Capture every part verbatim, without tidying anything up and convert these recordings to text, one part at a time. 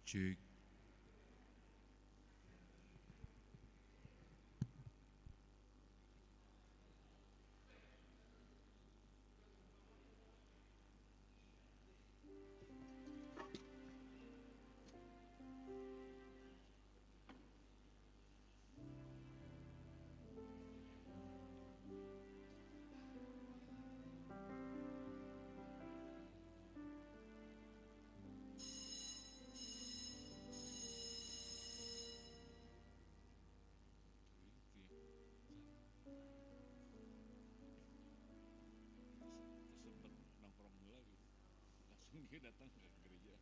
Cek. Sempat nongkrong dulu lagi. Langsung dia datang ke gereja.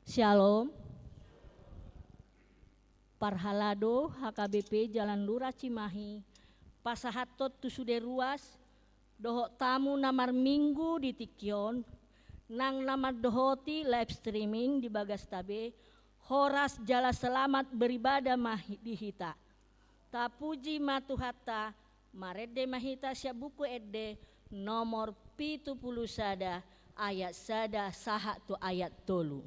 Syalom. Parhalado H K B P Jalan Lurah Cimahi, pasahathon tu sude ruas dohot tamu na marminggu di tingki on, nang na mandohoti live streaming di bagasta be, horas jala selamat beribadah ma hi-, di hita. Tapuji ma Tuhanta, marende ma hita sian Buku Ende nomor pitu pulu sada, ayat sada sahat tu ayat tolu.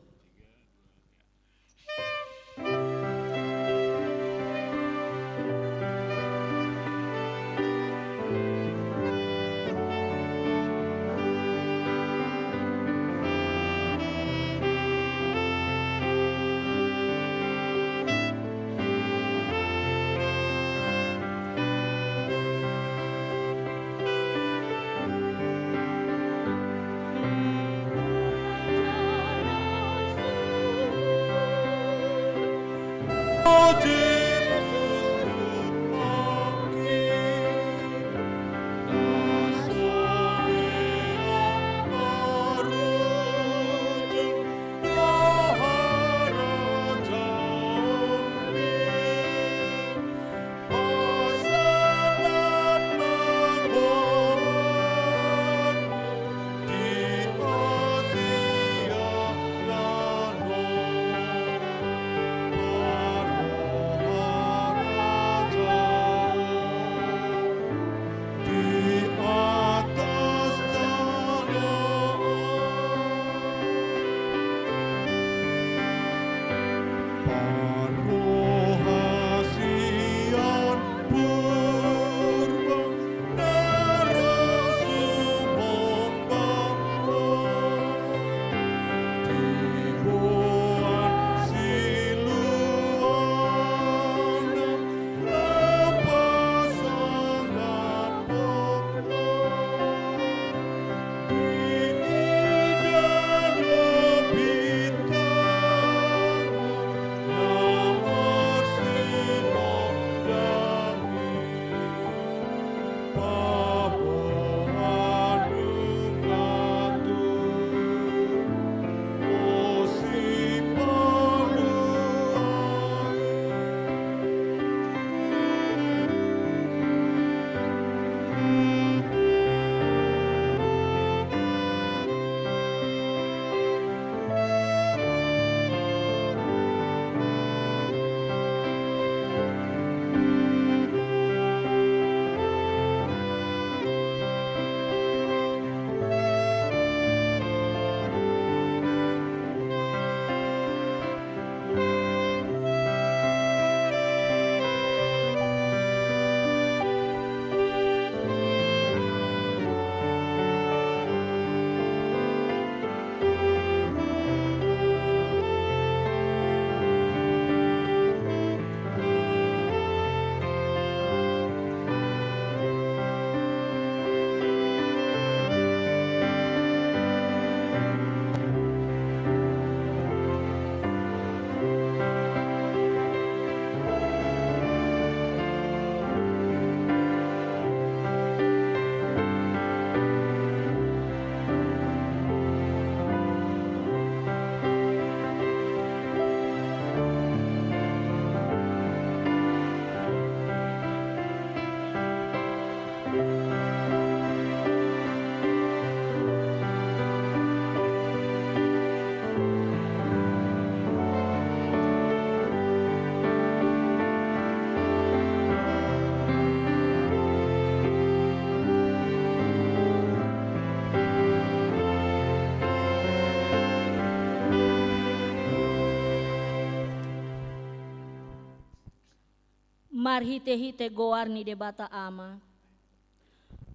Marhite-hite goar ni Debata Ama,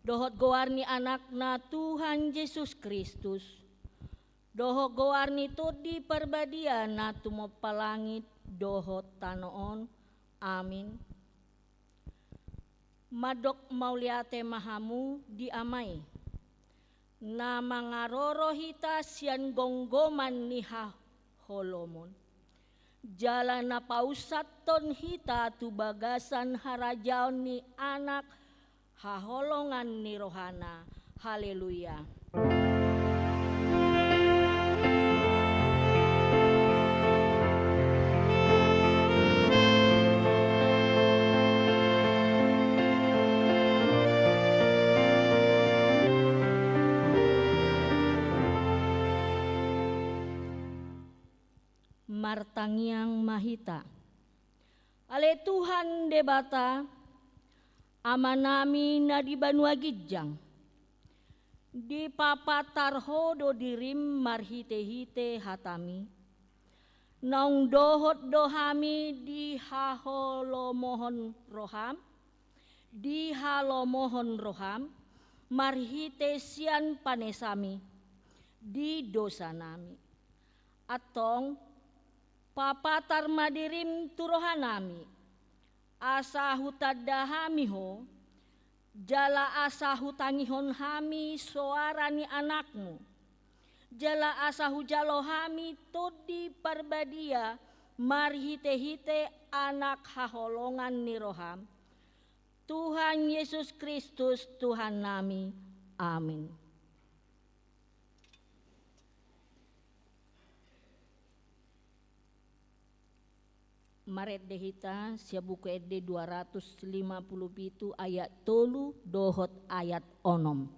dohot goar ni Anakna Tuhan Jesus Kristus, dohot goar ni Tondi Parbadia na tumompa langit dohot tano on. Amin. Mandok mauliate ma hamu di Ama i, na mangaroro hita sian gomgoman ni haholomon, jala na paushathon hita tu bagasan harajaon ni Anak haholongan ni rohana. Haleluya. Martangiang ma hita. Ale Tuhan Debata, Amanami na di banua ginjang, dipapatar Ho do dirim marhite-hite hatami. Naung dohot do hami dihalomohon roham, dihalomohon roham, marhite sian panesami di dosanami. Antong, papatar ma dirim tu rohanami, asa hutanda hami Ho, jala asa hutangihon hami soara ni Anakmu, jala asa hujalo hami Tondi Parbadia marhite-hite Anak haholongan ni roham, Tuhan Jesus Kristus Tuhannami. Amin. Marende hita sian Buku Ende dua ratus lima puluh pitu ayat tolu dohot ayat onom.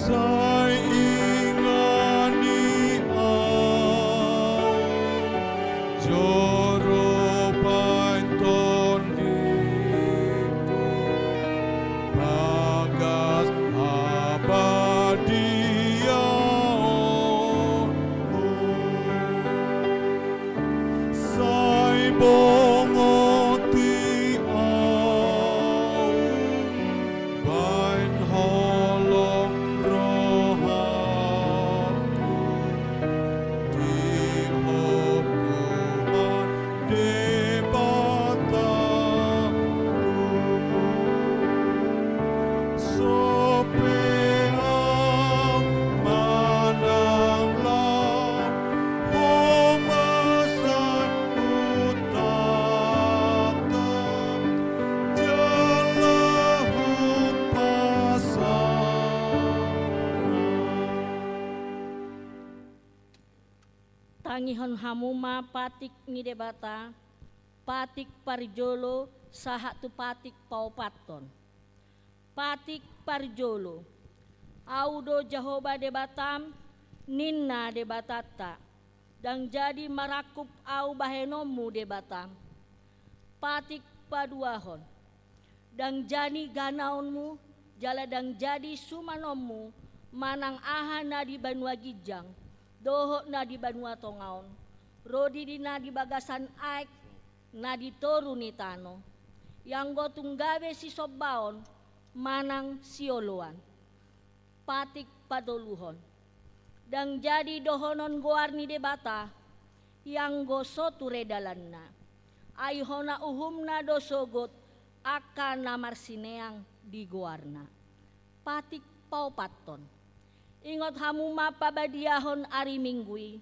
Sai ingani au, joro baen tondingku, bagas habadiaonmu. Sai bongoti au, baen holong rohangku, di Ho Tuhan Debatangku. Sope au manang lam, Ho ma sai hutata jala hupasahat. Tangihon hamu ma patik ni Debata, patik parjolo sahat tu patik paopathon. Patik parjolo. Au do Jahowa Debatam, ninna Debatanta, ndang jadi marangkup au bahenonmu Debatam. Patik paduahon. Ndang jadi ganaonmu, Jala ndang jadi sumanonmu manang aha na di banua ginjang dohot na di banua tonga on, rodi di na di bagasan aek na di toru ni tano, ianggo tung gabe sisombaon manang sioloan. Patik patoluhon. Ndang jadi dohonon goar ni Debata, ianggo so ture dalanna. Ai hona uhumna do sogot angka na marsineang di goarna. Patik paopathon. Ingot hamu ma pabadiahon ari Minggu i,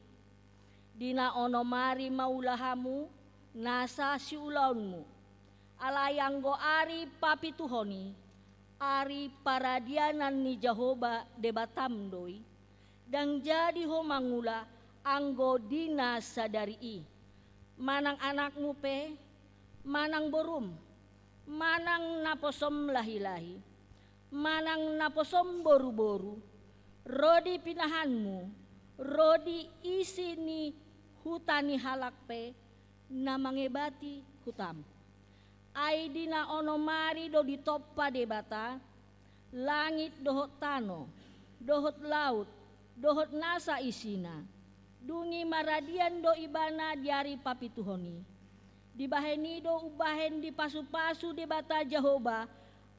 di na onom ari maula hamu nasa siulaonmu. Alai anggo ari papituhon i, ari paradianan ni Jahowa Debatam do i, ndang jadi ho mangula anggo di na sadari i. Manang anakmu pe, manang borum, manang naposom lahilahi, manang naposom boruboru, rodi pinahanmu, rodi isi ni huta ni halak pe na mangebati hutam. Ai di na onom ari do ditompa Debata langit dohot tano, dohot laut, dohot nasa isina. Dung i maradian do Ibana di ari papituhon i. Dibahen i do umbahen dipasupasu Debata Jahowa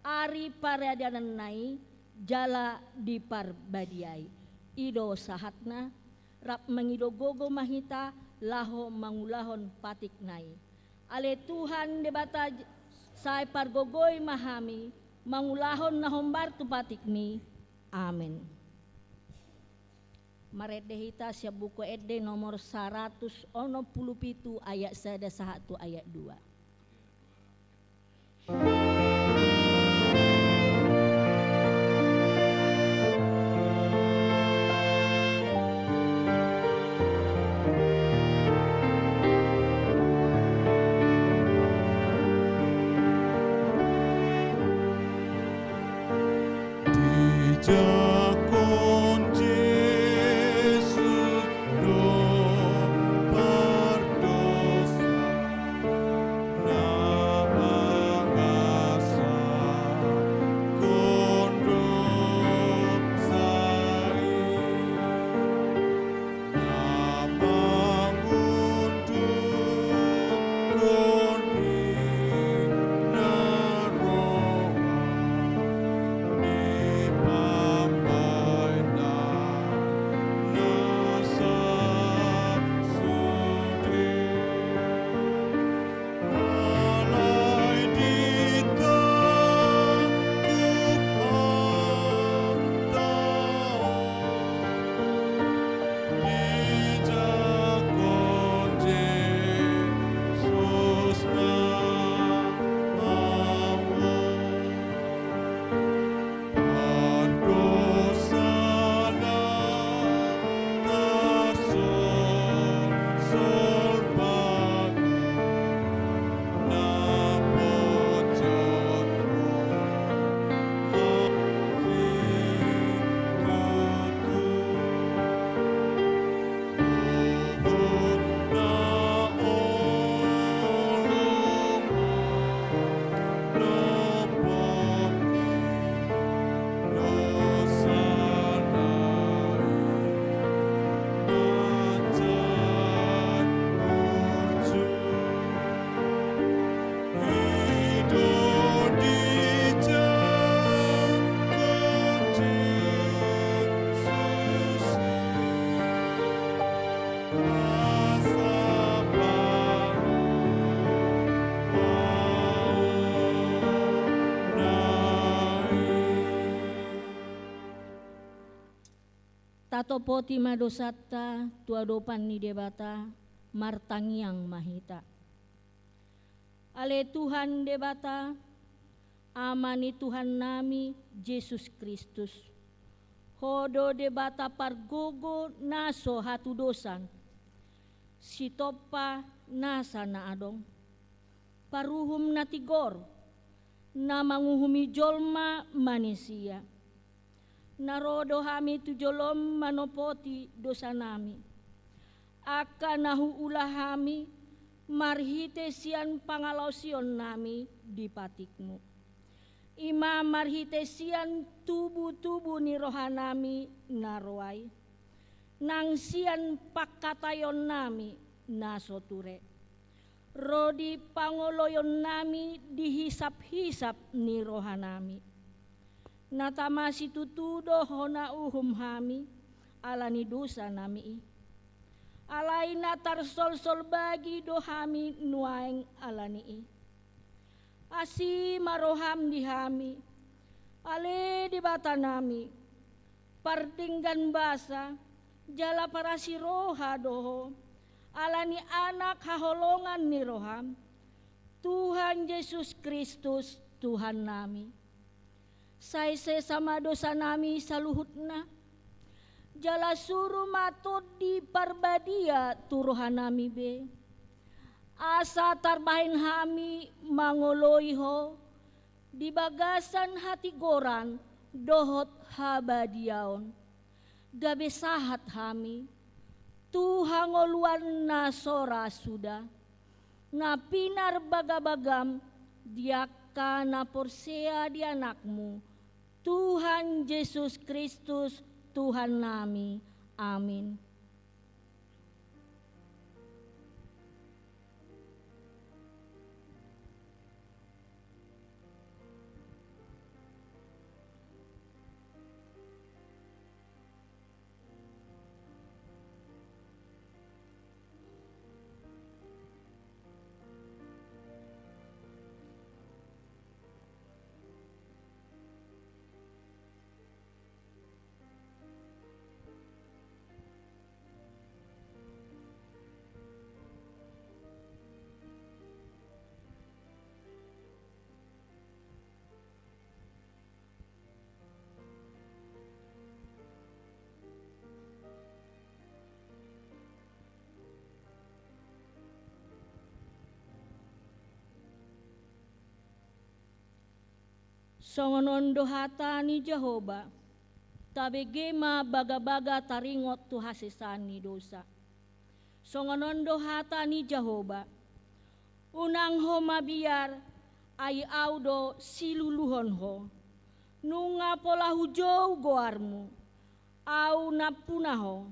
ari paradiananna i jala diparbadiai. I do sahatna. Rap mangido gogo ma hita laho mangulahon patikna i. Ale Tuhan Debata, sai pargogoi ma hami mangulahon na hombar tu patikmi. Amen. Marende hita sian Buku Ende nomor saratus onom pulu pitu, ayat sada sahat tu ayat dua. Dijangkon Jesus do pardosa na mangasahon dosa i. Tatopoti ma dosanta tu adopan ni Debata, martangiang ma hita. Ale Tuhan Debata, Ama ni Tuhannami Jesus Kristus, Ho do Debata pargogo na so hatudosan, sitompa nasa na adong, paruhum na tigor, na manguhumi jolma manisia. Na ro do hami tu jolom manopoti dosanami, angka na huula hami marhite sian pangalaosionnami di patikmu. I ma marhite sian tubutubu ni rohanami na roa i, nang sian pangkataionnami na so ture, ro di pangoloionnami di hisaphisap ni rohanami. Na tama situtu do hona uhum hami ala ni dosanami i. Alai na tarsolsol bagi do hami nuaeng ala ni i. Asi ma roham di hami, ale Debatanami, pardenggan basa jala parasi roha do Ho, ala ni Anak haholongan ni roham, Tuhan Jesus Kristus, Tuhannami. Sai sesa ma dosanami saluhutna, jala suru ma Tondi Parbadia tu rohanami be, asa tarbahen hami mangoloi Ho di bagasan hatigoran dohot habadiaon, gabe sahat hami tu hangoluan na so ra suda, na pinarbagabagam di angka na porsea di Anakmu, Tuhan Jesus Kristus, Tuhannami. Amin. Songon on do hata ni Jahowa, tabege ma bagabaga taringot tu hasesaan ni dosa. Songon on do hata ni Jahowa, unang ho mabiar, ai Ahu do siluluhon ho. Nunga pola hujou goarmu, Ahu nampuna ho.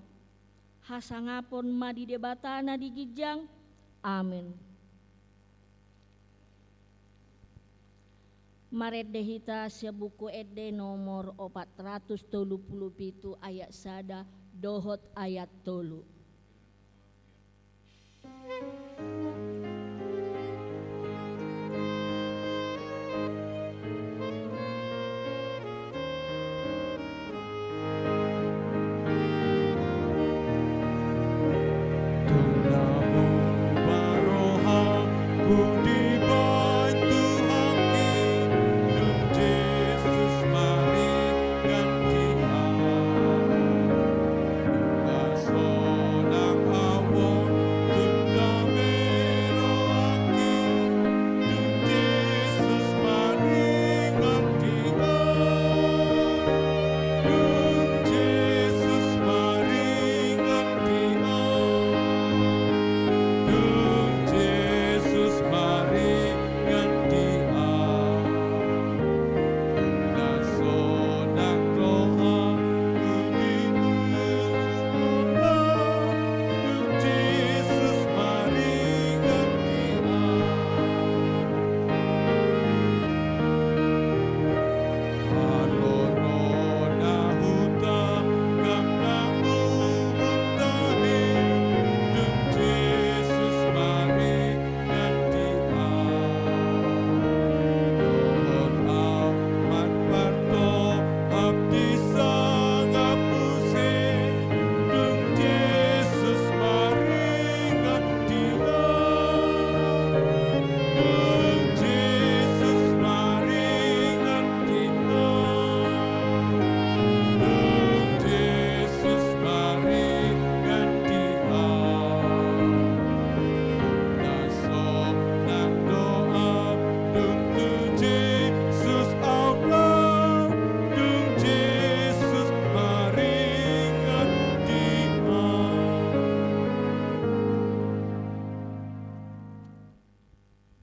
Hasangapon ma di Debata na di ginjang. Amen. Marende hita sian Buku Ende nomor opat ratus tolu pulu pitu ayat sada dohot ayat tolu.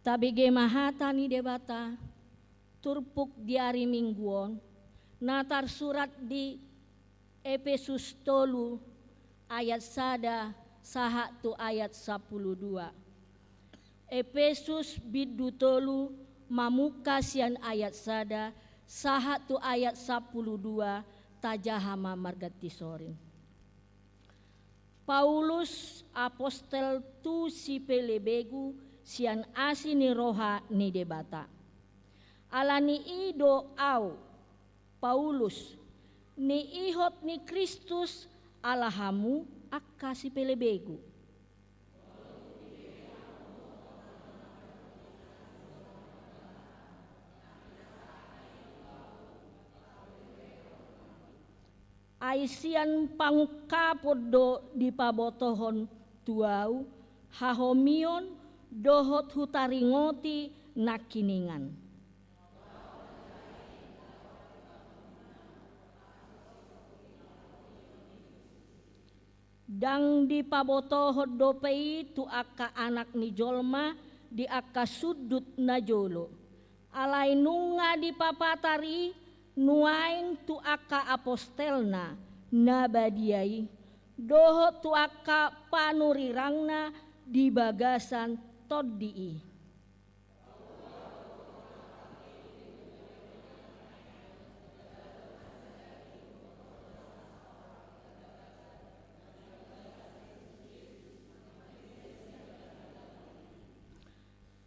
Tabege ma hata ni Debata. Turpuk di ari Minggu on, na tarsurat di Epesus tolu ayat sada sahat tu ayat sampulu dua. Epesus bindu tolu, mamungka sian ayat sada sahat tu ayat sampulu dua. Tajaha ma marganti sorin. Paulus, apostel tu sipelebegu sian asi ni roha ni Debata. Ala ni i do ahu, Paulus, niihot ni Kristus ala hamu angka sipelebegu. Ai sian pangungkapon do dipabotohon tu ahu hahomion dohot hutaringoti nangkiningan. Ndang dipabotohon dope i tu angka anak ni jolma di angka sundut na jolo. Alai nunga dipapatar i nuaeng tu angka apostelna na badia i, dohot tu angka panurirangna di bagasan tondi i.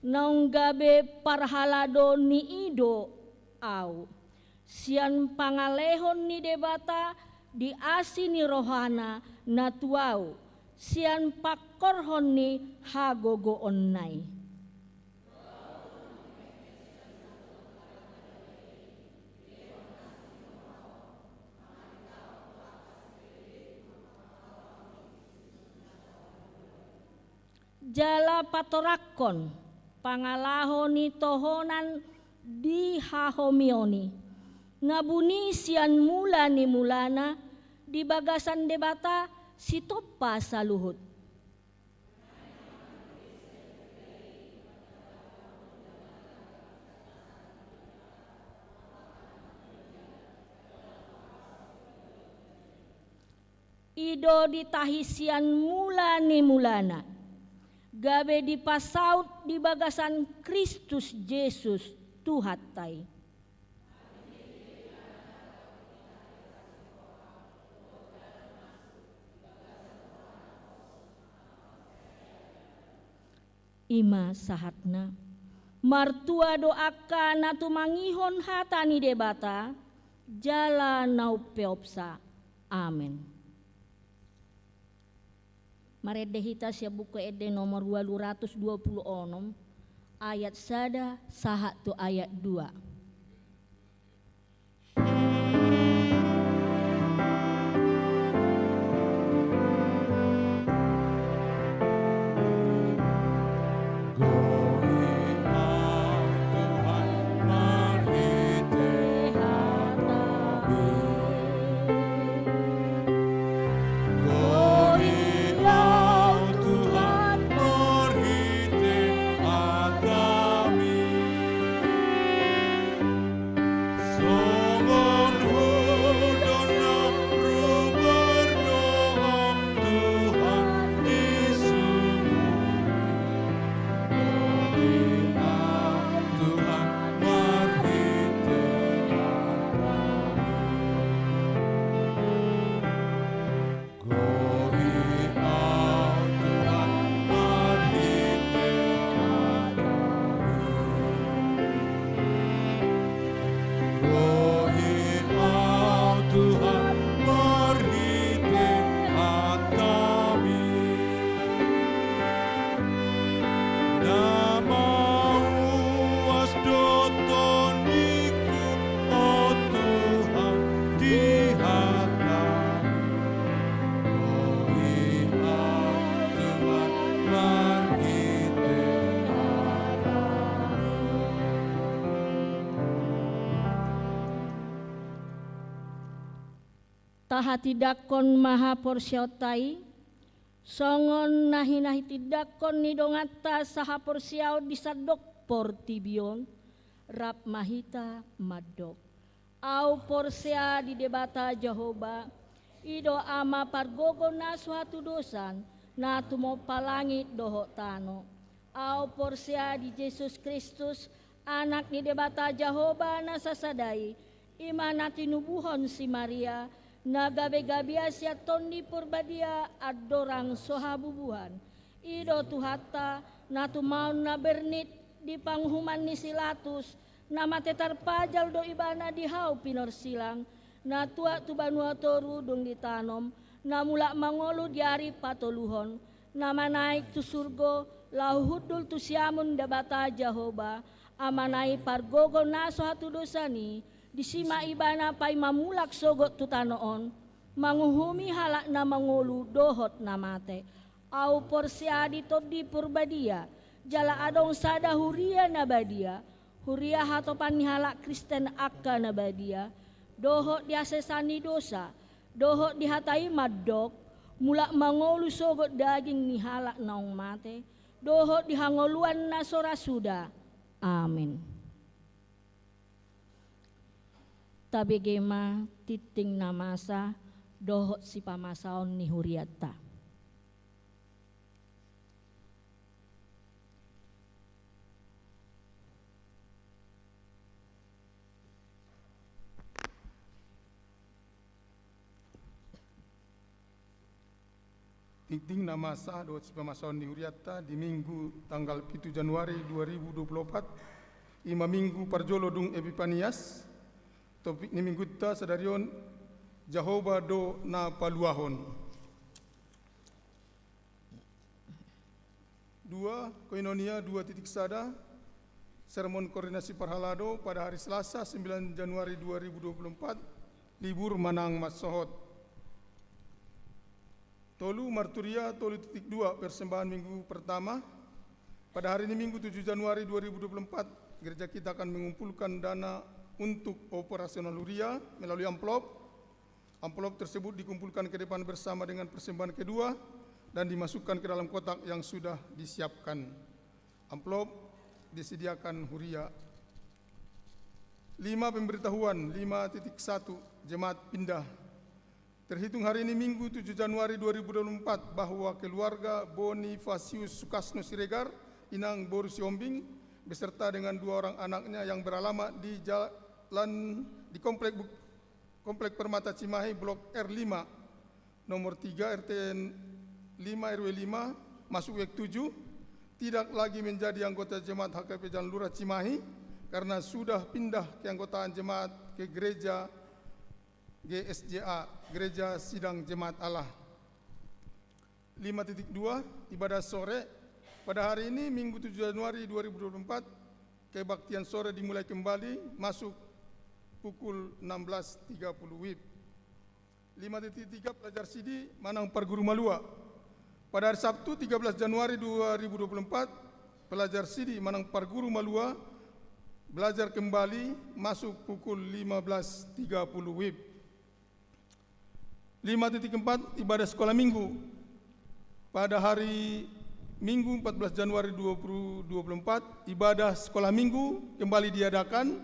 Naung gabe parhalado ni i do ahu, sian pangalehon ni Debata di asi ni rohana na tu ahu, sian pangkorhon ni hagogoonna i. Jala patorangkon pangalaho ni tohonan di hahomion i, na buni sian mula ni mulana di bagasan Debata sitompa saluhut. I do ditahi sian mula ni mulana, gabe dipasaut di bagasan Kristus Jesus Tuhanta i. I ma sahatna. Martua do angka na tumangihon hata ni Debata, jala na umpeopsa. Amen. Marende hita sian Buku Ende nomor ualu ratus dua pulu onom, ayat sada sahat tu ayat dua. Tahatindangkon ma haporseaonta i, songon na hinahatindangkon ni donganta sahaporseaon di sandok portibi on, Rap ma hita mandok. Ahu porsea di Debata Jahowa, i do Ama pargogo na so hatudosan, na tumompa langit dohot tano. Ahu porsea di Jesus Kristus, Anak ni Debata Jahowa na sasada i, i ma na tinubuhon si Maria, na gabe-gabean sian Tondi Porbadia andorang so habubuhan. I do Tuhanta, na tumaon na bernit di panguhuman ni si Latus, na mate tarpajal do Ibana di hau pinorsilang, na tuat tu banua toru dung ditanom, na mulak mangolu di ari patoluhon, na manaek tu surgo, laho hundul tu siamun Debata Jahowa, Amana i pargogo na so hatudosan i, disi ma Ibana paima mulak sogot tu tano on, manguhumi halak na mangolu dohot na mate. Ahu porsea di Tondi Porbadia, jala adong sada huria na badia, huria hatopan ni halak Kristen angka na badia, dohot di hasesaan ni dosa, dohot di hata i mandok, mulak mangolu sogot daging ni halak naung mate, dohot di hangoluan na so ra suda. Amin. Tabege ma tintin na masa dohot sipamasaon ni hurianta. Tintin na masa dohot sipamasaon ni hurianta di Minggu tanggal pitu Januari dua ribu dua puluh opat, i ma Minggu parjolo dung Epipanias. Topik ni Minggunta sadari on, Jahowa do na paluahon. Dua, Koinonia dua titik sada, Sermon Koordinasi Parhalado pada hari Selasa, sembilan Januari dua ribu dua puluh empat, libur manang mansohot. Tolu, Marturia tolu titik dua, persembahan Minggu pertama. Pada hari ini, Minggu tujuh Januari dua ribu dua puluh empat, gereja kita akan mengumpulkan dana untuk operasional huria melalui amplop. Amplop tersebut dikumpulkan ke depan bersama dengan persembahan kedua dan dimasukkan ke dalam kotak yang sudah disiapkan. Amplop disediakan huria. Lima, pemberitahuan lima titik satu, jemaat pindah. Terhitung hari ini, Minggu tujuh Januari dua ribu dua puluh empat, bahwa keluarga Bonifasius Sukasno Siregar, Inang Boru Sihombing, beserta dengan dua orang anaknya yang beralamat di jalan, di Komplek Buk-, Komplek Permata Cimahi, Blok R lima, nomor tiga, RT lima, RW lima, masuk W tujuh, tidak lagi menjadi anggota jemaat H K P Jalan Lurah Cimahi karena sudah pindah keanggotaan jemaat ke gereja G S J A, Gereja Sidang Jemaat Allah. Lima titik dua, ibadah sore. Pada hari ini, Minggu tujuh Januari dua ribu dua puluh empat, kebaktian sore dimulai kembali masuk pukul enam belas tiga puluh WIB. Lima titik tiga, pelajar sidi manang parguru malua. Pada hari Sabtu, tiga belas Januari dua ribu dua puluh empat, pelajar sidi manang parguru malua belajar kembali masuk pukul lima belas tiga puluh WIB. Lima titik empat, ibadah sekolah minggu. Pada hari Minggu, empat belas Januari dua ribu dua puluh empat, ibadah sekolah minggu kembali diadakan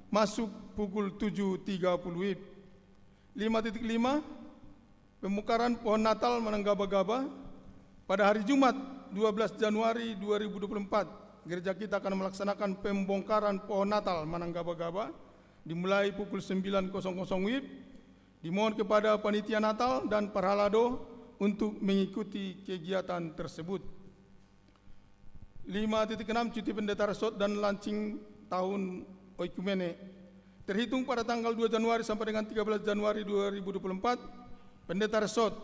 masuk pukul tujuh tiga puluh WIB. Lima titik lima, pembongkaran pohon Natal manang gabagaba. Pada hari Jumat, dua belas Januari dua ribu dua puluh empat, gereja kita akan melaksanakan pembongkaran pohon Natal manang gabagaba, dimulai pukul sembilan kosong kosong WIB. Dimohon kepada panitia Natal dan parhalado untuk mengikuti kegiatan tersebut. Lima titik enam, cuti pendeta resort dan launching tahun oikumene. Terhitung pada tanggal dua Januari sampai dengan tiga belas Januari dua ribu dua puluh empat, pendeta resort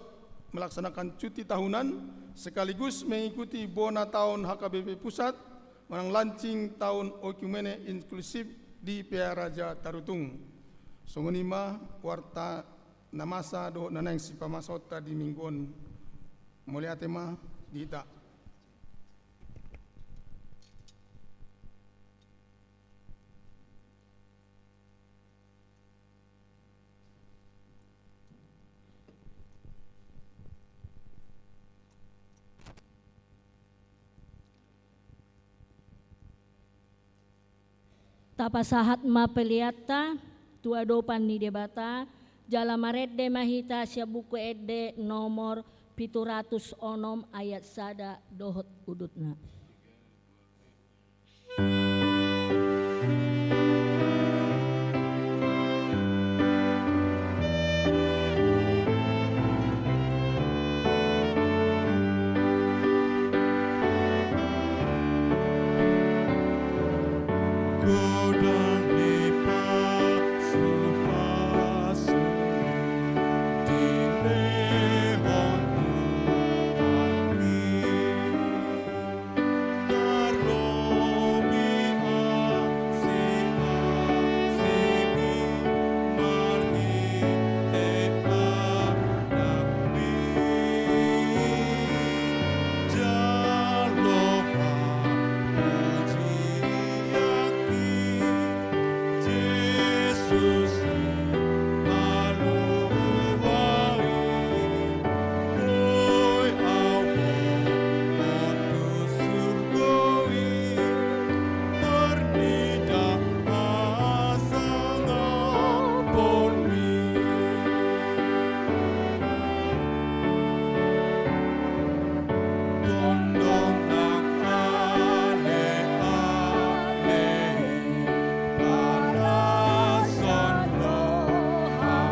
melaksanakan cuti tahunan sekaligus mengikuti bona tahun H K B P Pusat manang launching tahun oikumene inklusif di Pearaja Tarutung. Songon i ma warta na masa dohot na naeng sipamasaonta di minggu on. Mauliate ma di hita. Tapasahat ma peleanta tu adopan ni Debata, jala marende ma hita sian Buku Ende nomor pitu ratus onom ayat sada dohot udutna. Godang ni pasupasu dilehon Tuhan i. Tarlobi asi-asi i marhite Anak i. Jalo hapujian i, Jesus i Palua i. Boi ahu tu surgo i, marnida hasangapon i. Tondong nang ale-ale i, panashon rohangki.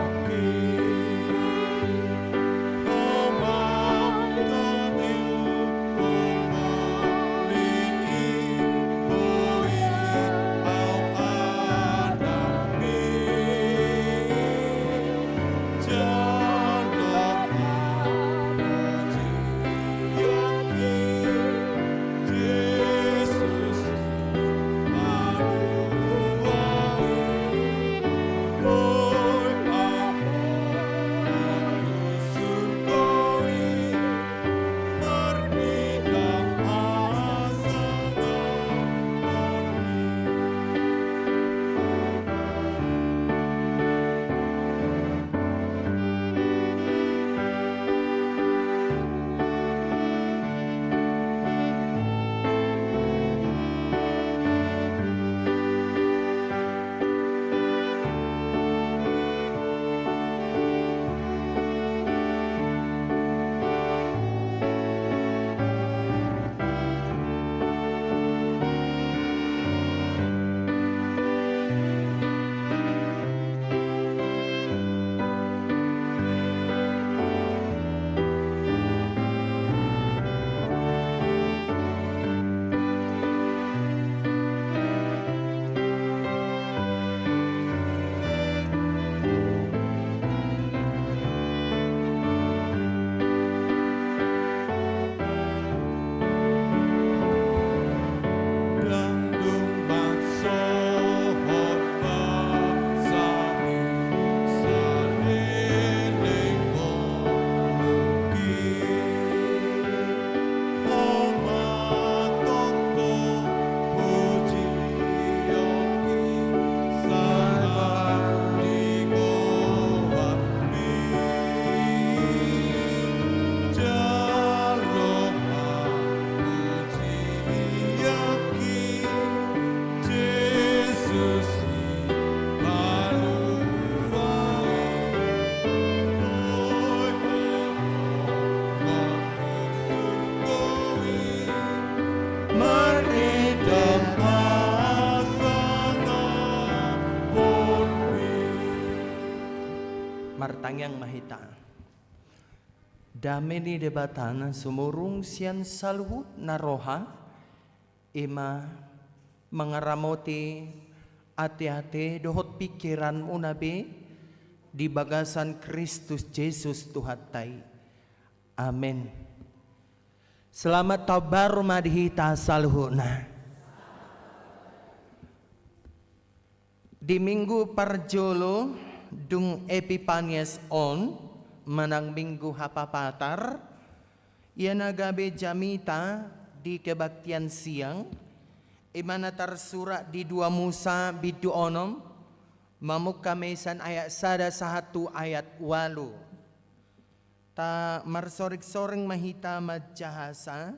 Martangiang ma hita. Dame ni Debata na sumurung sian saluhut na roha, i ma mangaramoti ateate dohot pingkiranmuna be di bagasan Kristus Jesus Tuhanta i. Amen. Selamat tahun baru ma di hita saluhutna. Di minggu parjolo dung Epipanias on, manang minggu hapapatar, ia na gabe jamita di kebaktian siang, i ma na tarsurat di dua Musa bindu onom, mamungka ma i sian ayat sada sahat tu ayat ualu. Ta marsoringsoring ma hita manjahasa,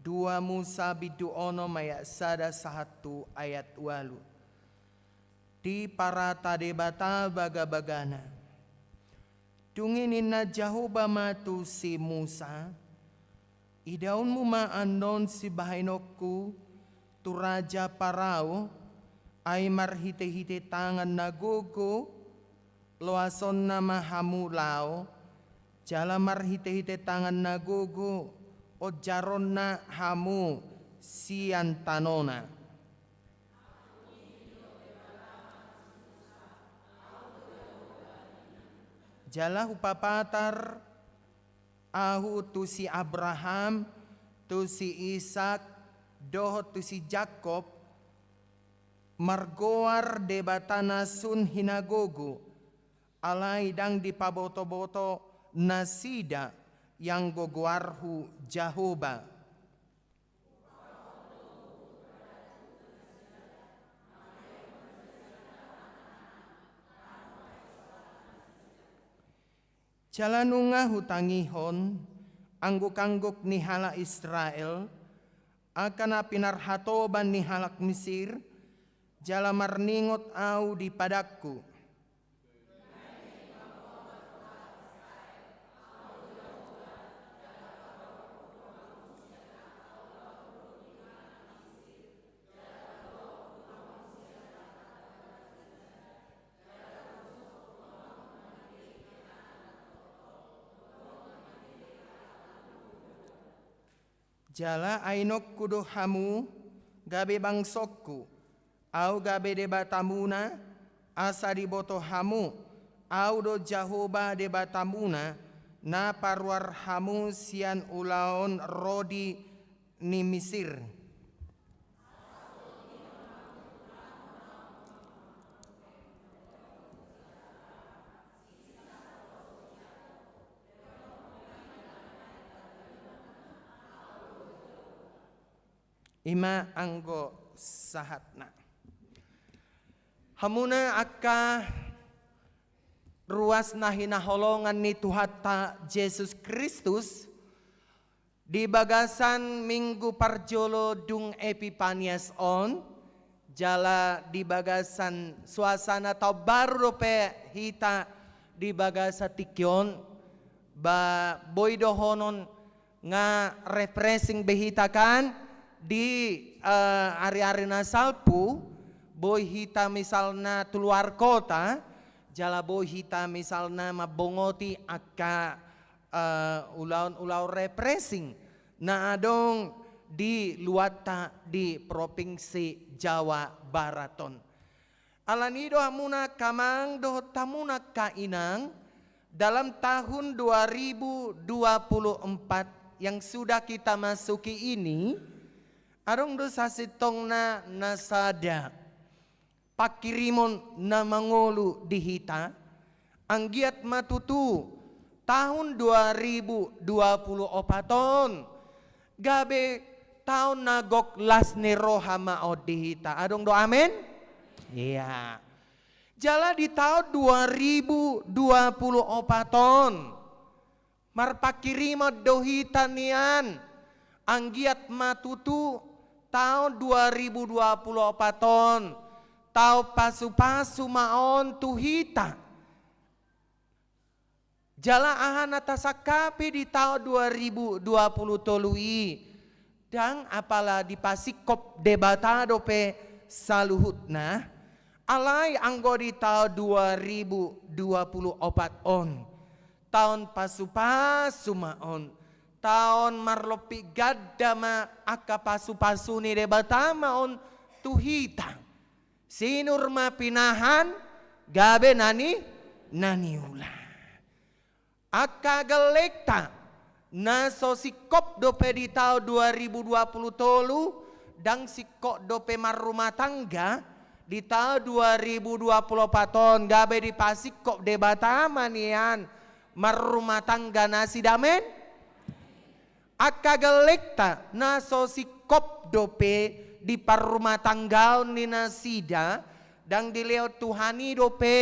dua Musa bindu onom ayat sada sahat tu ayat ualu. Diparata Debata bagabagana. Dung i ninna Jahowa ma tu si Musa: Idaonmu ma annon sibahenonku tu raja Parao, ai marhitehite tangan na gogo loasonna ma hamu laho, jala marhitehite tangan na gogo onjaronna hamu sian tanona. Jala hupapatar Ahu tu si Abraham, tu si Isak, dohot tu si Jakob, margoar Debata na sun hinagogo, alai ndang dipabotoboto nasida ianggo goarhu Jahowa. Jala nunga hutangihon anggukangguk ni halak Israel, angka na pinarhatoban ni halak Misir, jala marningot Ahu di padangku. Jala ainonku do hamu gabe bangsongku, Ahu gabe Debatamuna, asa diboto hamu, Ahu do Jahowa Debatamuna, na paruar hamu sian ulaon rodi ni Misir. I ma anggo sahatna. Hamuna angka ruas na hinaholongan ni Tuhanta Jesus Kristus, di bagasan minggu parjolo dung Epipanias on, jala di bagasan suasana taon baru dope hita di bagasan tingki on, ba boi dohonon nga refreshing be hita kan di, eh, ari-ari na salpu, boi hita misalna tu luar kota, jala boi hita misalna mambongoti angka, eh, ulaon-ulaon refreshing na adong di luatta di Provinsi Jawa Barat on. Alani do hamuna angka amang dohot hamuna angka inang, dalam tahun dua ribu dua puluh empat yang sudah kita masuki ini, adong do sasintongna na sada pangkirimon na mangolu di hita, anggiat ma tutu tahun dua ribu dua puluh opat on gabe taon na gok las ni roha ma on di hita. Adong do amen? Ia. Jala di taon dua ribu dua puluh opat on, marpangkirimon do hita nian, anggiat ma tutu taon dua ribu dua puluh opat on taon pasupasu ma on tu hita. Jala aha na tasangkapi di taon dua ribu dua puluh tolu i, ndang apala dipasingkop Debata dope saluhutna, alai anggo di taon dua ribu dua puluh opat on, taon pasupasu ma on, taon marlompit ganda ma angka pasupasu ni Debata ma on tu hita. Sinur ma pinahan, gabe na ni, na niula. Angka gellengta na so singkop dope di taon dua ribu dua puluh tolu, ndang singkop dope marrumah tangga di taon dua ribu dua puluh opat on, gabe dipasingkop Debata ma nian marrumah tangga nasida, amen. Angka gellengta na so singkop dope di parrumatanggaon ni nasida, ndang dilehon Tuhan i dope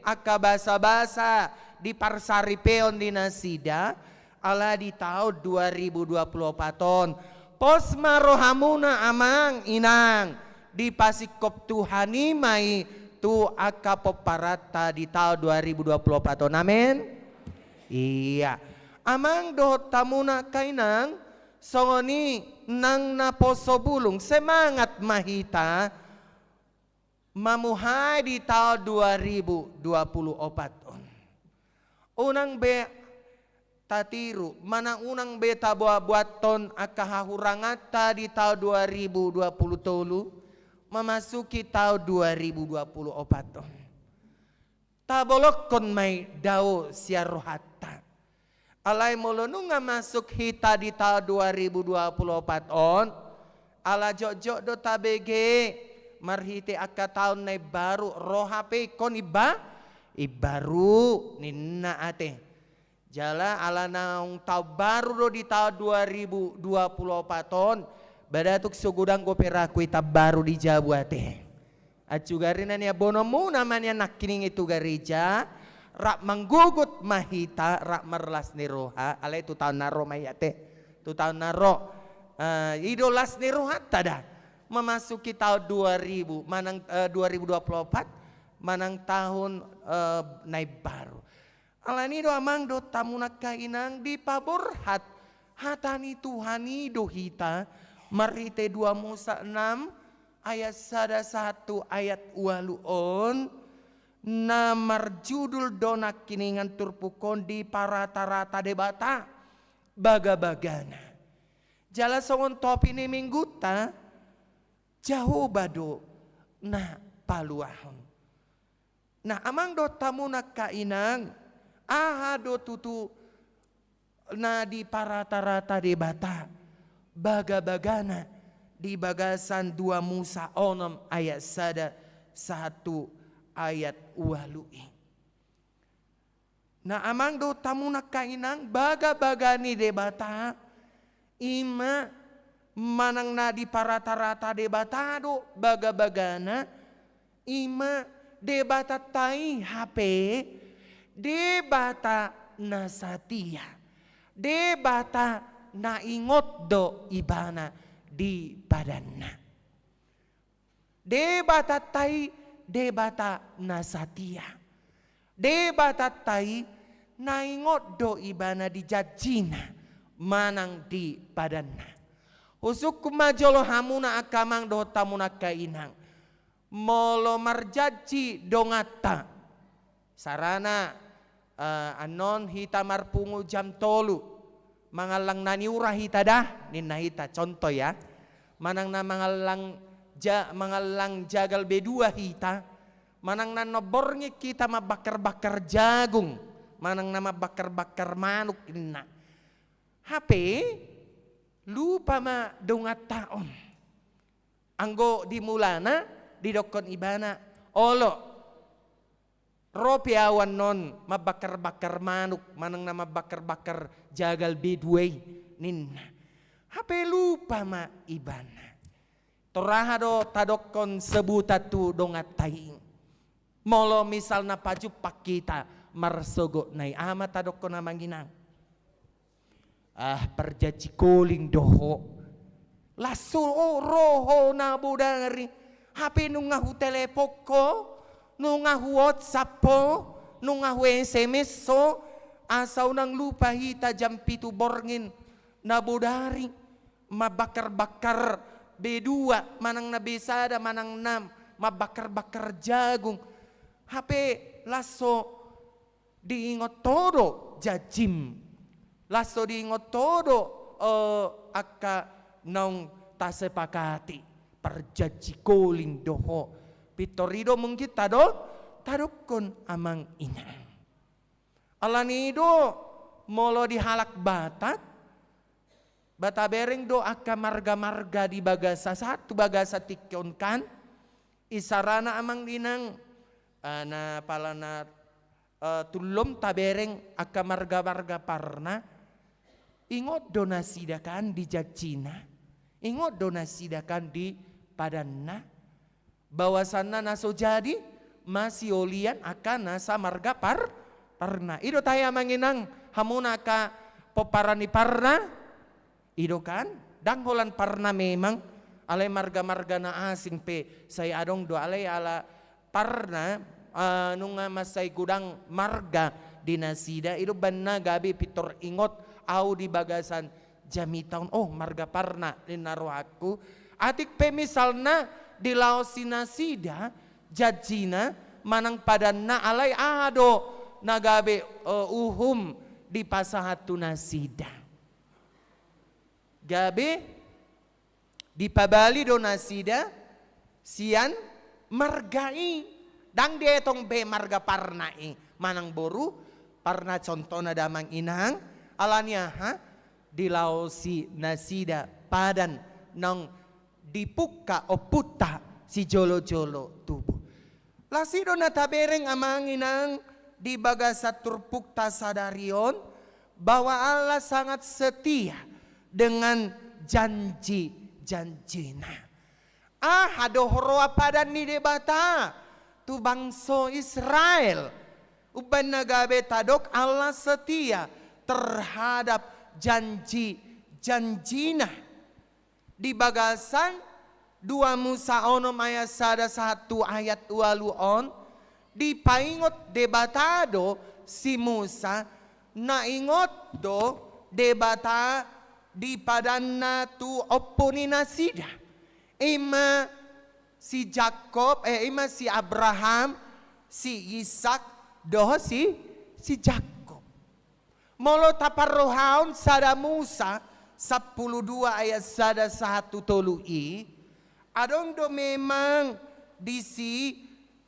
angka basabasa di parsaripeon ni nasida, ala di taon dua ribu dua puluh opat on, pos ma rohamuna amang inang, dipasingkop Tuhan i ma i tu angka pomparanta di taon dua ribu dua puluh opat on. Amen. Ia. Amang dohot hamu na angka inang, songon i nang naposo bulung, semangat ma hita mamuhai di taon dua ribu dua puluh opat on. Unang be tatiru, manang unang be taboaboathon angka hahuranganta di taon dua ribu dua puluh tolu, memasuki taon dua ribu dua puluh opat on. Tabolongkon ma i dao sian rohanta. Alai molo nunga masuk hita di taon dua ribu dua puluh opat on, ala jotjot do tabege marhite angka taon na imbaru, ro hape ingkon imba-, imbaru ninna ate. Jala ala naung taon baru do di taon dua ribu dua puluh opat on, ba datuk so godang dope raku i taon baru di jabu ate. Acu gari na nian bononmuna ma nian nangkining i tu gareja, rap manggogot ma hita, rap marlas ni roha, alai tu taon na ro ma i ate. Tu taon na ro. Eh, i do las ni rohanta da. Memasuki taon dua ribu, manang, eh, dua ribu dua puluh opat, manang taon, eh, na imbaru. Alani do amang dohot hamu na angka inang, dipaborhat hata ni Tuhan i do hita, marhite dua Musa enam ayat sada sahat tu ayat ualu on, na marjudul do nangkiningan turpuk on Diparatarata Debata bagabagana. Jala songon topi ni minggunta, Jahowa do na paluahon. Nah, amang dohot hamu na angka inang, aha do tutu na diparatarata Debata bagabagana di bagasan dua Musa onom ayat sada sahat tu ayat ualu i? Nah, amang dohot hamu na angka inang, bagabaga ni Debata, i ma manang na diparatarata Debata do bagabagana, i ma Debatanta i hape Debata na satia, Debata na ingot do Ibana di padanna. Debatanta i Debata na satia. Debatanta i na ingot do Ibana di janjina manang di padanna. Husungkun ma jolo hamu na angka amang dohot hamu na angka inang. Molo marjanji donganta, sarana, eh, annon hita marpungu jam tolu, mangallang na niura hita da, ninna hita, contoh ya. Manang na mangallang ja-, mangallang jagal B dua hita, manang na annon borngin hita mambakar-bakar jagung, manang na mambakar-bakar manuk, ninna. Hape lupa ma donganta on. Anggo di mulana didokkon Ibana, olo, ro pe au annon mambakar-bakar manuk, manang na mambakar-bakar jagal B dua i, ninna. Hape lupa ma Ibana. Tor aha do tadokkon sebutan tu donganta i? Molo misalna pajumpang hita marsogot na i, aha ma tadokkon amang inang? Ah, parjanji koling do ho. Laos so ro ho na bodari, hape nunga hutelepon ho, nunga hu-WhatsApp ho, nunga hu-S M S ho, asa unang lupa hita jam pitu borngin na bodari mambakar-bakar B dua, manang na B sada, manang na mambakar-bakar jagung. Hape laos so diingot ho do janjim. Laos so diingot ho do, eh, angka naung tasepakati, parjanji koling do ho. Pintor i do mungkin tado-, tadokkon amang inang. Alani i do molo di halak Batak, ba tabereng do angka marga-marga di bagasan, sahat tu bagasan tingki on kan, isarana amang inang, eh, na pala na, eh, tullom tabereng angka marga-marga parna, ingot do nasida kan di janjina, ingot do nasida kan di padanna, bahwasanna na so jadi masiolian angka nasa marga par-, parna. I do tahe amang inang, hamu na angka pomparan ni parna, i do kan? Ndang holan parna memang, alai marga-marga na asing pe sai adong do, alai ala Parna, eh, nunga mansai godang marga di nasida, i do umbahen na gabe pintor ingot au di bagasan jamita on, oh, marga Parna ninna rohangku. Atik pe misalna dilaosi nasida janjina manang padanna, alai aha do na gabe, eh, uhum dipasahat tu nasida? Gabe dipabali do nasida sian marga i. Ndang dietong be marga Parna i manang boru Parna, contohna damang inang. Alani aha? Dilaosi nasida padan naung dipungka ompunta sijolojolo tubu. Las i do na tabereng amang inang di bagasan turpukta sadari on, bahwa Allah sangat setia dengan janji-janjina. Aha do huroha padan ni Debata tu bangso Israel? Umbahen na gabe tadok Allah setia terhadap janji-janjina. Di bagasan dua Musa onom ayat sada sahat tu ayat ualu on, dipaingot Debata do si Musa, na ingot do Debata di padanna tu ompu ni nasida. I ma si Jakob, eh, i ma si Abraham, si Ishak, dohot si, si Jakob. Molo taparrohahon sada Musa sampulu dua ayat sada sahat tu tolu i, adong do memang disi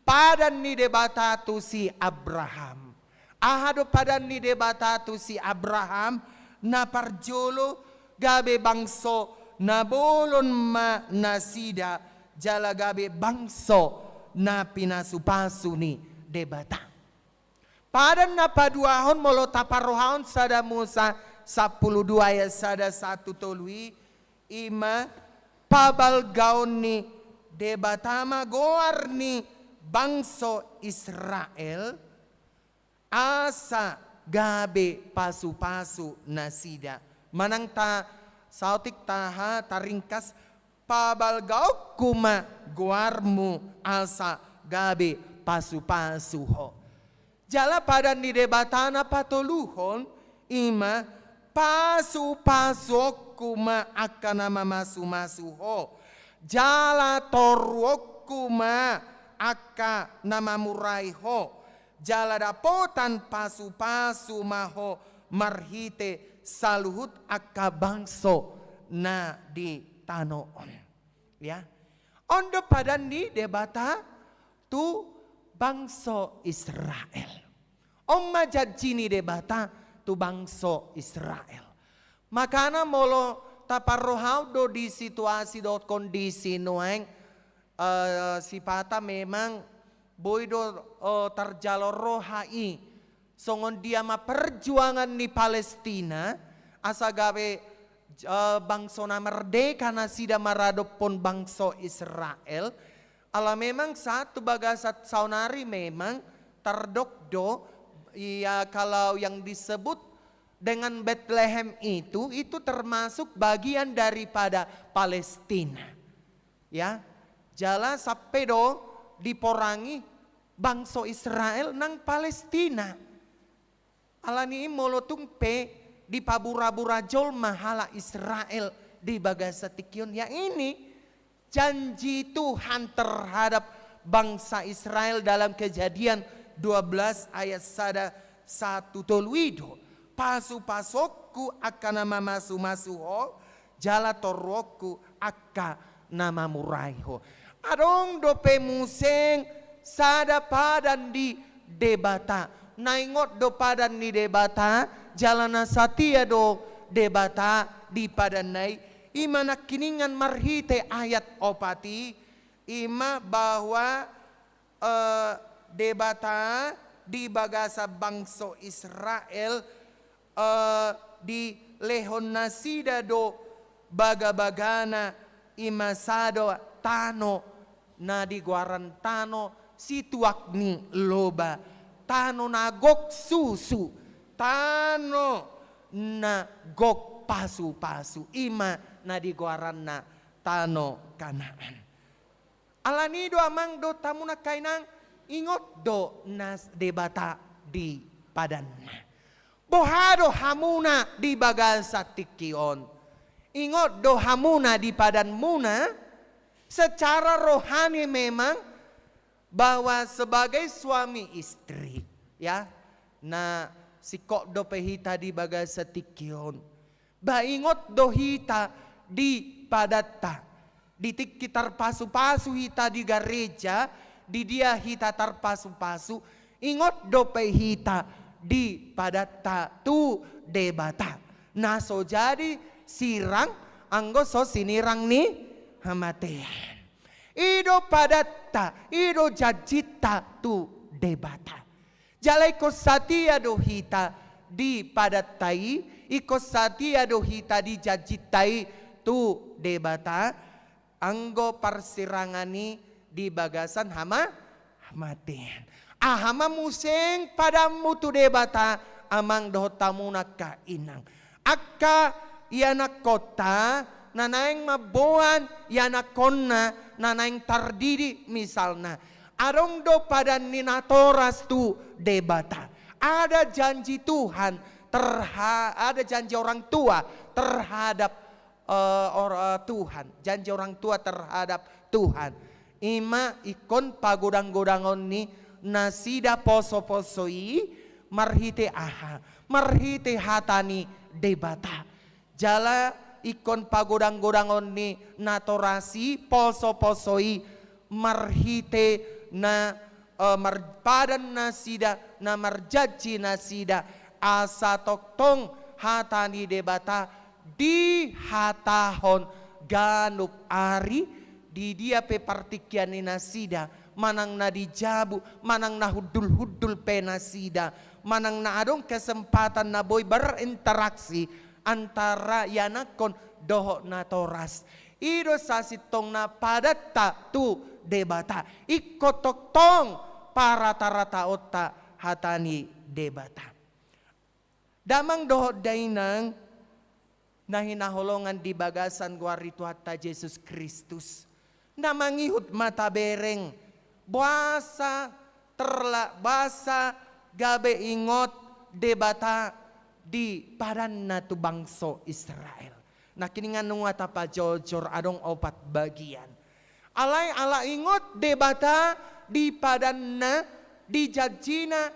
padan ni Debata tu si Abraham. Aha do padan ni Debata tu si Abraham? Na parjolo, gabe bangso na bolon ma nasida, jala gabe bangso na pinasupasu ni Debata. Padan na paduahon molo taparrohahon sada Musa sampulu dua ayat sada sahat tu tolu i, i ma pabalgaon ni Debata ma goar ni bangso Israel, asa gabe pasupasu nasida. Manang ta saotik taha taringkas, pabalgaonku ma goarmu asa gabe pasupasu ho. Jala padan ni Debata na patoluhon, i ma pasupasuonku ma angka na mamasumasu ho, jala toruonku ma angka na mamurai ho, jala dapotan pasupasu ma ho marhite saluhut angka bangso na di tano on. Ya. On do padan ni Debata tu bangso Israel. On ma janji ni Debata tu bangso Israel. Makana molo taparrohahon do di situasi dohot kondisi nuaeng, eh, sipata memang boi do, eh, tarjalo roha i. Songon dia ma perjuangan ni Palestina, asa gabe, eh, bangso na merdeka nasida maradophon bangso Israel. Ala memang sahat tu bagasan saonari memang tardok do, ya, kalau yang disebut dengan Betlehem itu, itu termasuk bagian daripada Palestina. Ya, jala sampe do diporangi bangso Israel nang Palestina. Alani i molo tung pe dipaburabura jolma halak Israel di bagasan tingki on, ya ini janji Tuhan terhadap bangsa Israel dalam Kejadian dua belas ayat sada sahat tu tolu i do. Pasupasuonku angka na mamasumasu ho, jala toruonku angka na mamurai ho. Adong dope muse sada padan di Debata. Na ingot do padan ni Debata, jala na satia do Debata di padanna i. I ma nangkiningan marhite ayat opat i, i ma bahwa, eh, Debata di bagasan bangso Israel, eh, dilehon nasida do bagabagana, i ma sada tano na digoaran tano situak ni loba, tano na gok susu, tano na gok pasupasu, i ma na digoaranna tano Kanaan. Alani i do amang dohot hamu nangkaningan, Ingot do nas-, Debata di padanna. Boha do hamuna di bagasan tingki on? Ingot do hamuna di padanmuna? Secara rohani memang, bahwa sebagai suami istri, ya, na singkop dope hita di bagasan tingki on. Ba ingot do hita di padanta. Di tingki tarpasupasu hita di gareja, di dia hita tarpasupasu, ingot dope hita di padanta tu Debata. Na so jadi sirang, anggo so sinirang ni hamatean. I do padanta, i do janjinta tu Debata. Jala ingkon satia do hita di padanta i, ingkon satia do hita di janjinta i tu Debata, anggo parsirangan i di bagasan hama-, hamatean. Aha ma muse padanmu tu Debata, amang dohot hamuna angka inang? Angka ianakkonta na naeng mamboan ianakkonna na naeng tardidik misalna. Adong do padan ni natoras tu Debata. Ada janji Tuhan terha-, ada janji orang tua terhadap, eh, or-, eh, Tuhan. Janji orang tua terhadap Tuhan. I ma ingkon pagodang-godangon ni nasida poso-poso i marhite aha? Marhite hata ni Debata. Jala ingkon pagodang-godangon ni natoras i poso-poso i marhite na, eh, marpadan nasida, na marjanji nasida, asa tongtong hata ni Debata dihatahon ganup ari, di dia pe partingkian ni nasida, manang na di jabu, manang na hundul-hundul pe nasida, manang na adong kesempatan na boi berinteraksi antara ianakkon dohot natoras. I do sasintongna padanta tu Debata. Ingkon tongtong paratarataonta hata ni Debata. Damang dohot dainang na hinaholongan di bagasan goar ni Tuhanta Jesus Kristus, na mangihut ma tabereng, boasa terla-, boasa gabe ingot Debata di padanna tu bangso Israel. Nangkiningan nunga tapajojor, adong opat bagian. Alai ala ingot Debata di padanna, di janjina,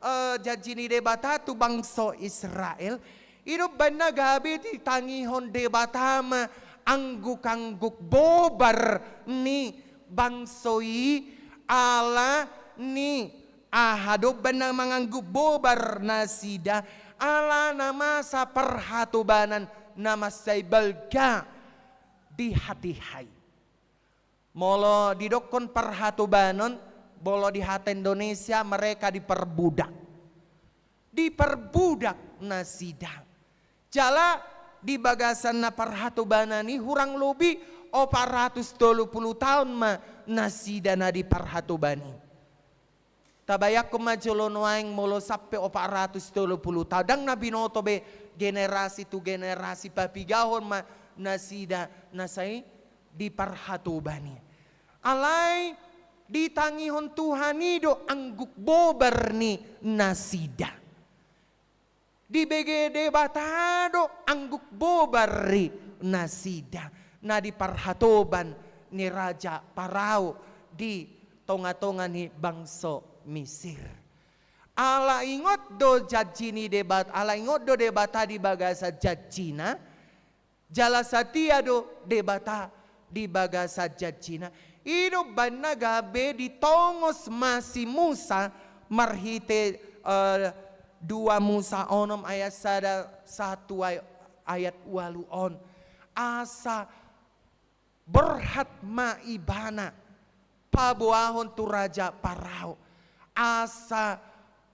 eh, janji ni Debata tu bangso Israel, i do umbahen na gabe ditangihon Debata ma angguk-angguk bobar ni bangso i, ala ni aha do umbahen na mangangguk bobar nasida, ala na masa parhatobanan na mansai balga di hatiha i. Molo didokkon parhatobanon, molo di hata Indonesia mereka diperbudak. Diperbudak nasida. Jala di bagasan na parhatobanan i hurang lobi opat ratus tolu pulu taon ma nasida na diparhatoban i. Tabayangkon ma jolo nuaeng molo sampe opat ratus tolu pulu taon, ndang na binoto be generasi tu generasi, papigahon ma nasida na sai diparhatoban i. Alai ditangihon Tuhan i do angguk bobar ni nasida. Dibege Debata do angguk bobar ni nasida na diparhatoban ni Raja Parao di tonga-tonga ni bangso Misir. Ala ingot do janji ni Debat-, ala ingot do Debata di bagasan janjina, jala satia do Debata di bagasan janjina. I do umbahen na gabe ditongos ma si Musa marhite, eh, dua Musa onom ayat sada sahat tu ay-, ayat ualu on. Asa borhat ma ibana paboahon tu Raja Parao. Asa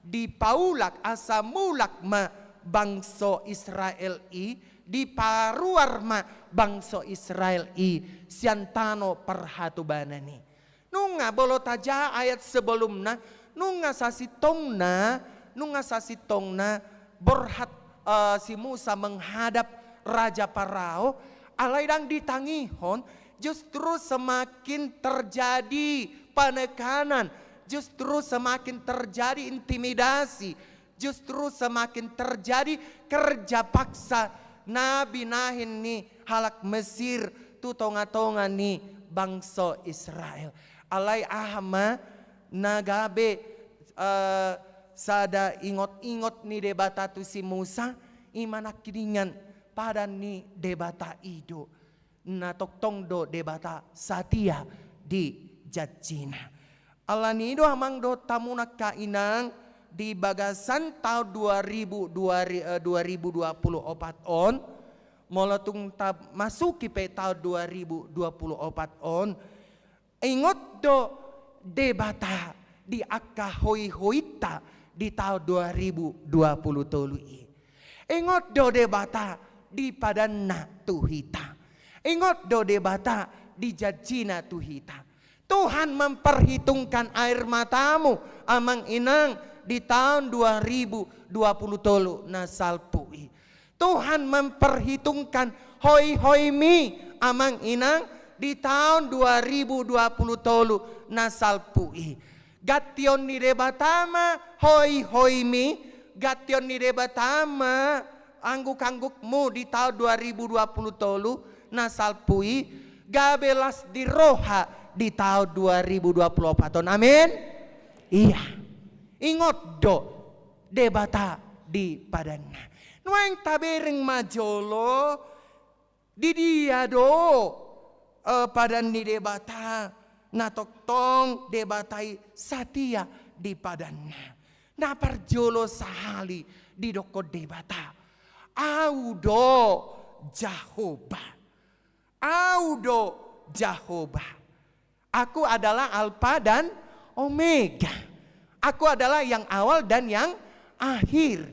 dipaulak, asa mulak ma bangso Israel i, diparuar ma bangso Israel i sian tano parhatobanan i. Nunga molo tajaha ayat sebelumna, nunga sasintongna, nunga sasintongna borhat, eh, si Musa menghadap Raja Parao, alai ndang ditangihon, justru semakin terjadi penekanan, Justru semakin terjadi intimidasi, justru semakin terjadi kerja paksa na binahen ni halak Mesir tu tonga-tonga ni bangso Israel. Alai aha ma na gabe, eh, sada ingot-ingot ni Debata tu si Musa, i ma nangkiningan padan ni Debata i do. Na tongtong do Debata satia di janjina. Alani i do amang dohot hamu angka inang, di bagasan taon dua ribu, dua ri-, eh, dua ribu dua puluh opat on, molo tung ta masuki pe taon dua ribu dua puluh opat on, ingot do Debata di angka hoihointa di taon dua ribu dua puluh tolu i. Ingot do Debata di padanna tu hita. Ingot do Debata di janjina tu hita. Tuhan memperhitungkan air matamu, amang inang, di taon dua ribu dua puluh tolu na salpu i. Tuhan memperhitungkan hoihoimi, amang inang, di taon dua ribu dua puluh tolu na salpu i. Gantion ni Debata ma hoihoimi, gantion ni Debata ma angguk-anggukmu di taon dua ribu dua puluh tolu na salpu i, gabe las ni roha di taon dua ribu dua puluh opat on. Amin. Ia. Ingot do Debata di padanna. Nuaeng tabereng ma jolo, di dia do, eh, padan ni Debata, na tongtong Debata i satia di padanna. Na parjolo sahali didokkon Debata, Au do Jahowa. Au do Jahowa. Aku adalah Alfa dan Omega. Aku adalah yang awal dan yang akhir.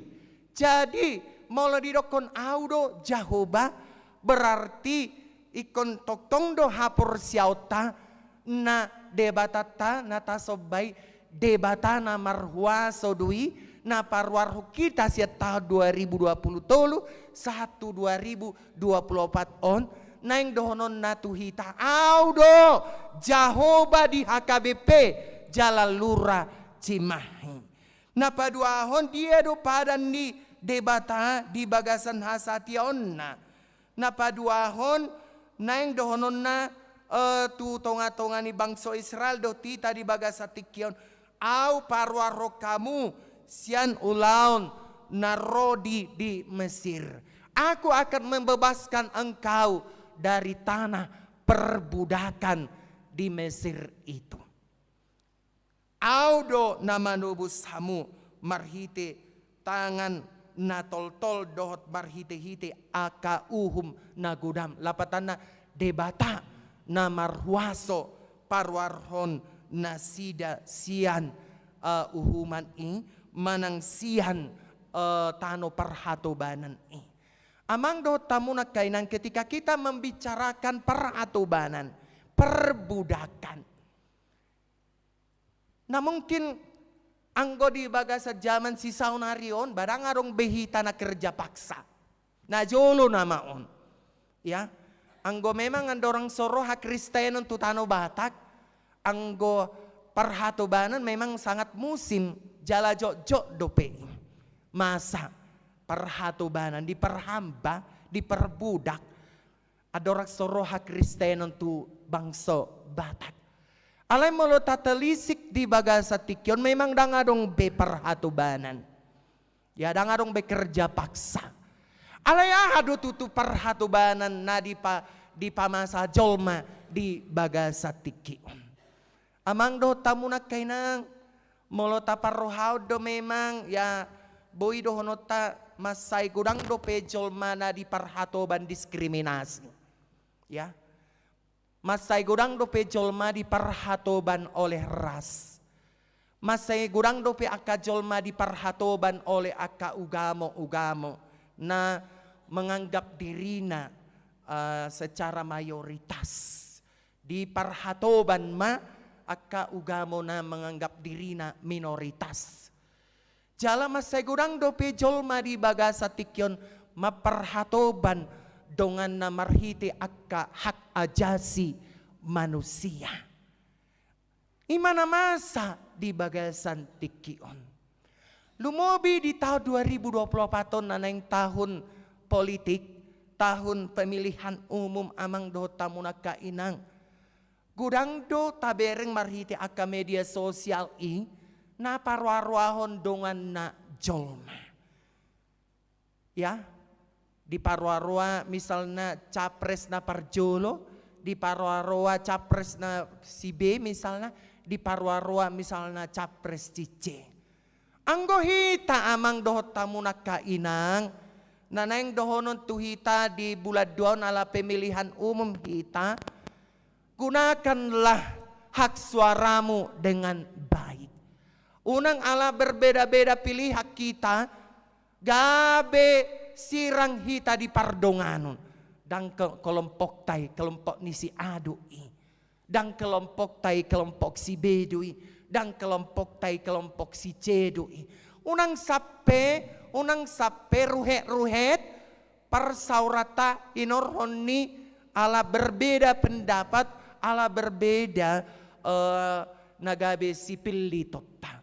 Jadi, molo didokkon Au do Jahowa, berarti ingkon tongtong do haporseaonta na Debatanta na tasomba i, Debata na marhuaso do i, na paruarhon hita sian taon dua ribu dua puluh tolu sahat tu dua ribu dua puluh opat on, naeng dohononna tu hita, Au do Jahowa di H K B P Jalalura Cimahi. Na paduahon, dia do padan ni Debata di bagasan hasatiaonna. Na paduahon, naeng dohononna, eh, tu tonga-tonga ni bangso Israel dohot hita di bagasan tingki on, Au paruarhon hamu sian ulaon na ro di, di Mesir. Aku akan membebaskan engkau dari tanah perbudakan di Mesir itu. Au do na manobus hamu marhite tangan na toltol dohot marhite-hite angka uhum na godang. Lapatanna, Debata na marhuaso paruarhon nasida sian, eh, uhuman i manang sian, eh, tano parhatobanan i. Amang dohot hamu angka inang, ketika kita membicarakan parhatobanan, perbudakan, na mungkin anggo di bagasan jaman sisaonari on, ba ndang adong be hita na kerja paksa. Na jolo nama on. Ya, anggo memang andorang so ro hakristenon tu tano Batak, anggo parhatobanan memang sangat musim, jala jotjot dope i. Masa parhatobanan diperhamba, diperbudak, andorang so ro hakristenon tu bangso Batak. Alai molo tatelisik di bagasan tingki on memang ndang adong be parhatobanan. Ya, ndang adong be kerja paksa. Alai aha do tutu parhatobanan na dipa-, dipamasa jolma di bagasan tingki on? Amang dohot hamu angka inang, molo taparrohahon do memang, ya, boi dohononta mansai godang dope jolma na diparhatoban diskriminasi. Ya. Mansai godang dope jolma diparhatoban oleh ras. Mansai godang dope angka jolma diparhatoban oleh angka ugamo-ugamo na menganggap dirina, eh, secara mayoritas. Diparhatoban ma angka ugamo na menganggap dirina minoritas. Jala mansai godang dope jolma di bagasan tingki on mamparhatoban donganna marhite angka hak ajasi manusia. I ma na masa di bagasan tingki on. Lumobi di tahun dua ribu dua puluh empat on na naeng tahun politik, tahun pemilihan umum amang dohot hamu angka inang. Godang do tabereng marhite angka media sosial i na paroa-roahon donganna jolma. Ya, diparoa-roa misalna capres na parjolo, diparoa-roa capres na si B misalna, diparoa-roa misalna capres si C. Anggo hita amang dohot hamu angka inang, na naeng dohonon tu hita di bulan dua on ala pemilihan umum hita, gunakanlah hak suaramu dengan baik. Unang ala berbeda-beda pilihan hita, gabe sirang hita di pardonganon. Ndang ke-, kelompokta i kelompok ni si A do i. Ndang kelompokta i kelompok si B do i. Ndang kelompokta i kelompok si C do i. Unang sampe, unang sampe ruhet-ruhet parsaoranta hinorhon ni ala berbeda pendapat, ala berbeda, eh, na gabe sipillitonta.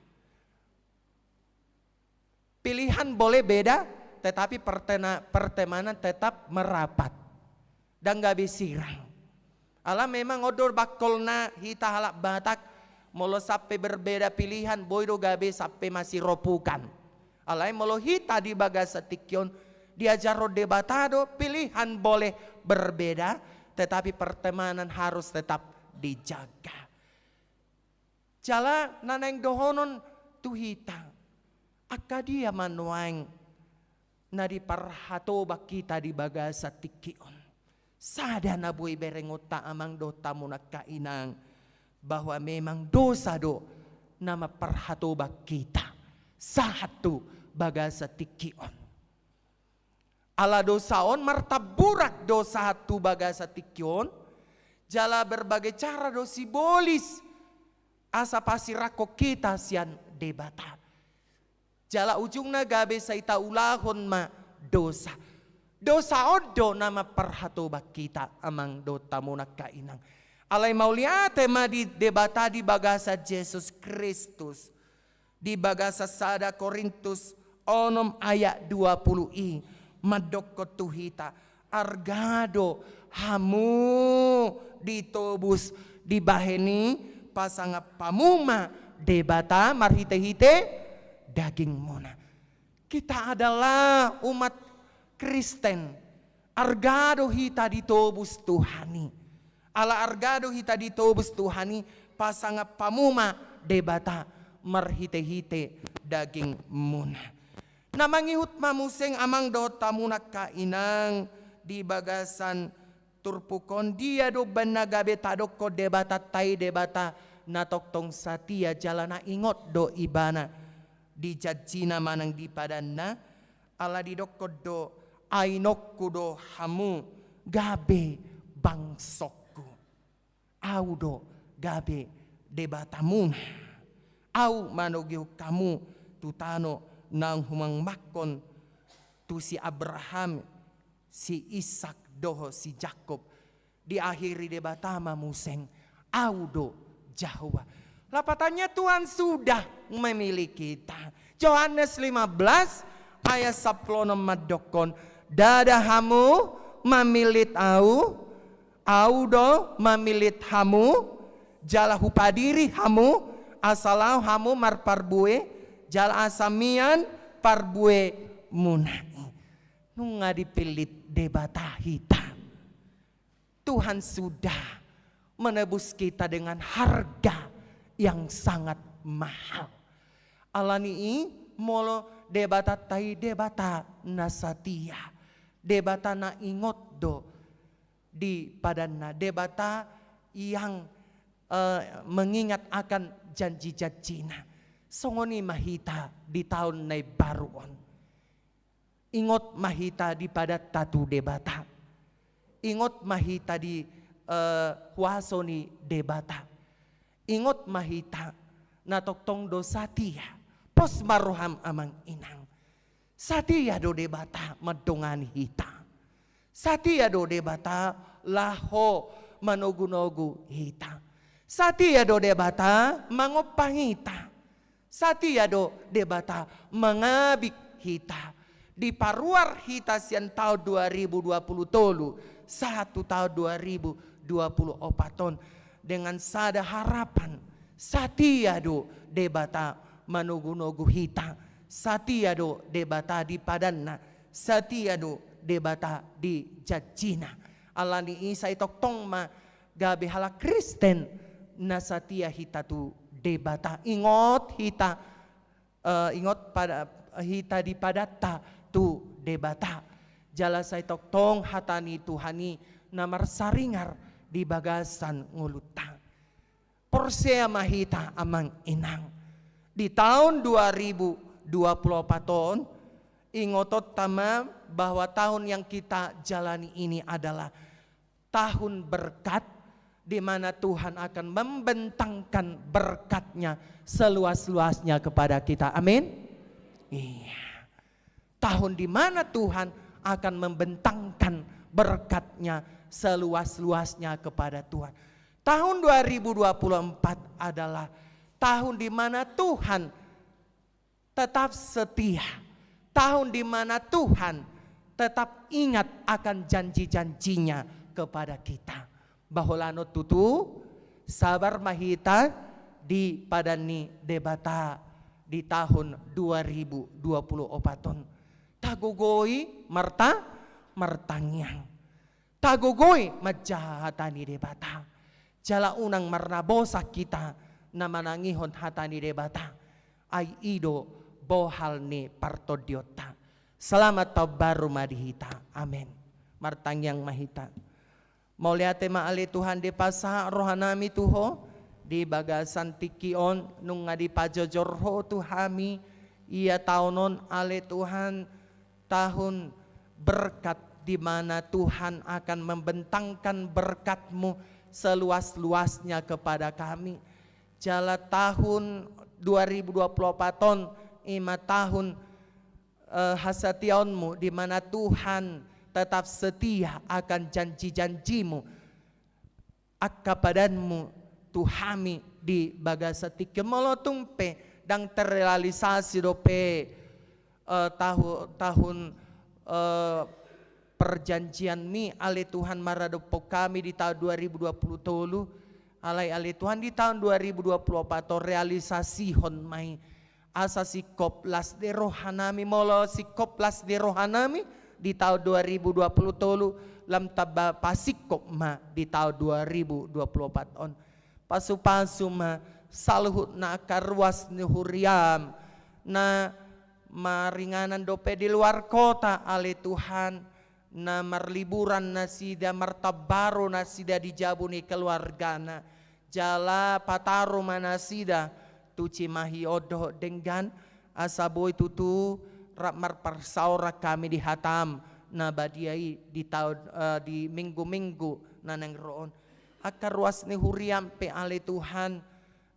Pilihan boleh beda, tetapi pertena-, pertemanan tetap merapat. Ndang gabe sirang. Ala memang on do bangkolna hita halak Batak, molo sampe berbeda pilihan, boi do gabe sampe masiropukan. Alai molo hita di bagasan tingki on, diajarhon Debata do, pilihan boleh berbeda, tetapi pertemanan harus tetap dijaga. Jala na naeng dohonon tu hita, angka dia ma nuaeng na diparhatobang hita di bagasan tingki on? Sada na boi berengonta amang dohot hamu angka inang, bahwa memang dosa do na mamparhatobang hita sahat tu bagasan tingki on. Ala dosa on martamburak do sahat tu bagasan tingki on, jala berbagai cara do sibolis asa pasirangkon hita sian Debata. Jala ujungna gabe sai taulahon ma dosa. Dosa on do na mamparhatobang hita amang dohot hamu angka inang. Alai mauliate ma di Debata di bagasan Jesus Kristus. Di bagasan sada Korintus onom ayat dua puluh i mandokkon tu hita, arga do hamu ditobus, dibahen i pasangap hamu ma Debata marhite-hite dagingmuna. Kita adalah umat Kristen. Arga do hita ditobus Tuhan i. Ala arga do hita ditobus Tuhan i, pasangap hamu ma Debata marhite-hite dagingmuna. Na mangihut ma muse amang dohot hamu angka inang di bagasan turpuk on, dia do umbahen na gabe tadokkon Debatanta i Debata na tongtong satia jala na ingot do Ibana di janjina manang di padanna, ala didokkon do, ai inongku do hamu gabe bangsongku. Au do gabe Debatamuna. Au manogihon hamu tu tano naung humangmangkon tu si Abraham, si Ishak dohot si Jakkob. Diakhiri Debata ma muse, au do Jahowa. Lapatannya Tuhan sudah memilih kita. Yohanes lima belas ayat sampulu onom mandokkon, ndada hamu mamillit au, au do mamillit hamu, jala hupadiri hamu, asa laho hamu marparbue, jala asa mian parbuemuna i. Nunga dipillit Debata hita. Tuhan sudah menebus kita dengan harga yang sangat mahal. Alani i, molo Debatanta i Debata na satia, Debata na ingot do di padanna, Debata yang, eh, mengingat akan janji-janjina. Songon i ma hita di taon na imbaru on. Ingot ma hita di padanta tu Debata. Ingot ma hita di, eh, huaso ni Debata. Ingot ma hita na tongtong do satia. Pos ma roham amang inang. Satia do Debata mandongani hita. Satia do Debata laho manogunogu hita. Satia do Debata mangompa hita. Satia do Debata mangabing hita. Diparuar hita sian taon dua ribu dua puluh tolu sahat tu taon dua ribu dua puluh opat on dengan sada harapan. Satia do Debata manogunogu hita. Satia do Debata di padanna. Satia do Debata di janjina. Alani i sai tongtong ma gabe halak Kristen na satia hita tu Debata. Ingot hita, eh, ingot pada, hita di padanta tu Debata. Jala sai tongtong hata ni Tuhan i na marsaringar di bagasan ngolunta. Porsea ma hita, amang inang. Di taon dua ribu dua puluh opat on, ingotonta ma bahwa tahun yang kita jalani ini adalah tahun berkat, di mana Tuhan akan membentangkan berkat-Nya seluas-luasnya kepada kita. Amin. Iya. Tahun di mana Tuhan akan membentangkan berkat-Nya seluas-luasnya kepada Tuhan. Tahun dua ribu dua puluh empat adalah tahun di mana Tuhan tetap setia. Tahun di mana Tuhan tetap ingat akan janji-janji-Nya kepada kita. Bahwa laho tutu, sabar ma hita di padan ni Debata di tahun dua ribu dua puluh opat on. Tagogoi marta-, martangiang. Tagogoi manjaha hata ni Debata. Jala unang marnabosak hita na manangihon hata ni Debata. Ai i do bohal ni partondionta. Selamat tahun baru ma di hita. Amen. Martangiang ma hita. Mauliate ma ale Tuhan dipasahat rohanami tu Ho, di bagasan tingki on nunga dipajojor Ho tu hami, ia taon on ale Tuhan, tahun berkat di mana Tuhan akan membentangkan berkat-Mu seluas-luasnya kepada kami. Jala tahun dua ribu dua puluh opat on ima tahun, eh, hasatiaon-Mu, di mana Tuhan tetap setia akan janji-janji-Mu, angka padan-Mu tu hami di bagasan tingki on. Molo tung pe ndang terrealisasi dope, eh, tahu-, tahun, eh, perjanjian-Mi ale Tuhan maradophon hami di taon dua ribu dua puluh tolu, alai ale Tuhan di taon dua ribu dua puluh opat on realisasihon ma i. Asa singkop las ni rohanami, molo singkop las ni rohanami di taon dua ribu dua puluh tolu, lam tamba pasingkop ma di taon dua ribu dua puluh opat on. Pasupasu ma saluhutna angka ruas ni huria-M na maringanan dope di luar kota ale Tuhan, na marliburan nasida, martamba ro nasida di jabu ni keluargana. Jala pataru ma nasida tu Cimahi on dohot denggan, asa boi tutu rap marparsaoran hami di hata-M na badia i di taon, eh, di minggu-minggu na naeng ro on. Angka ruas ni huria-M pe ale Tuhan,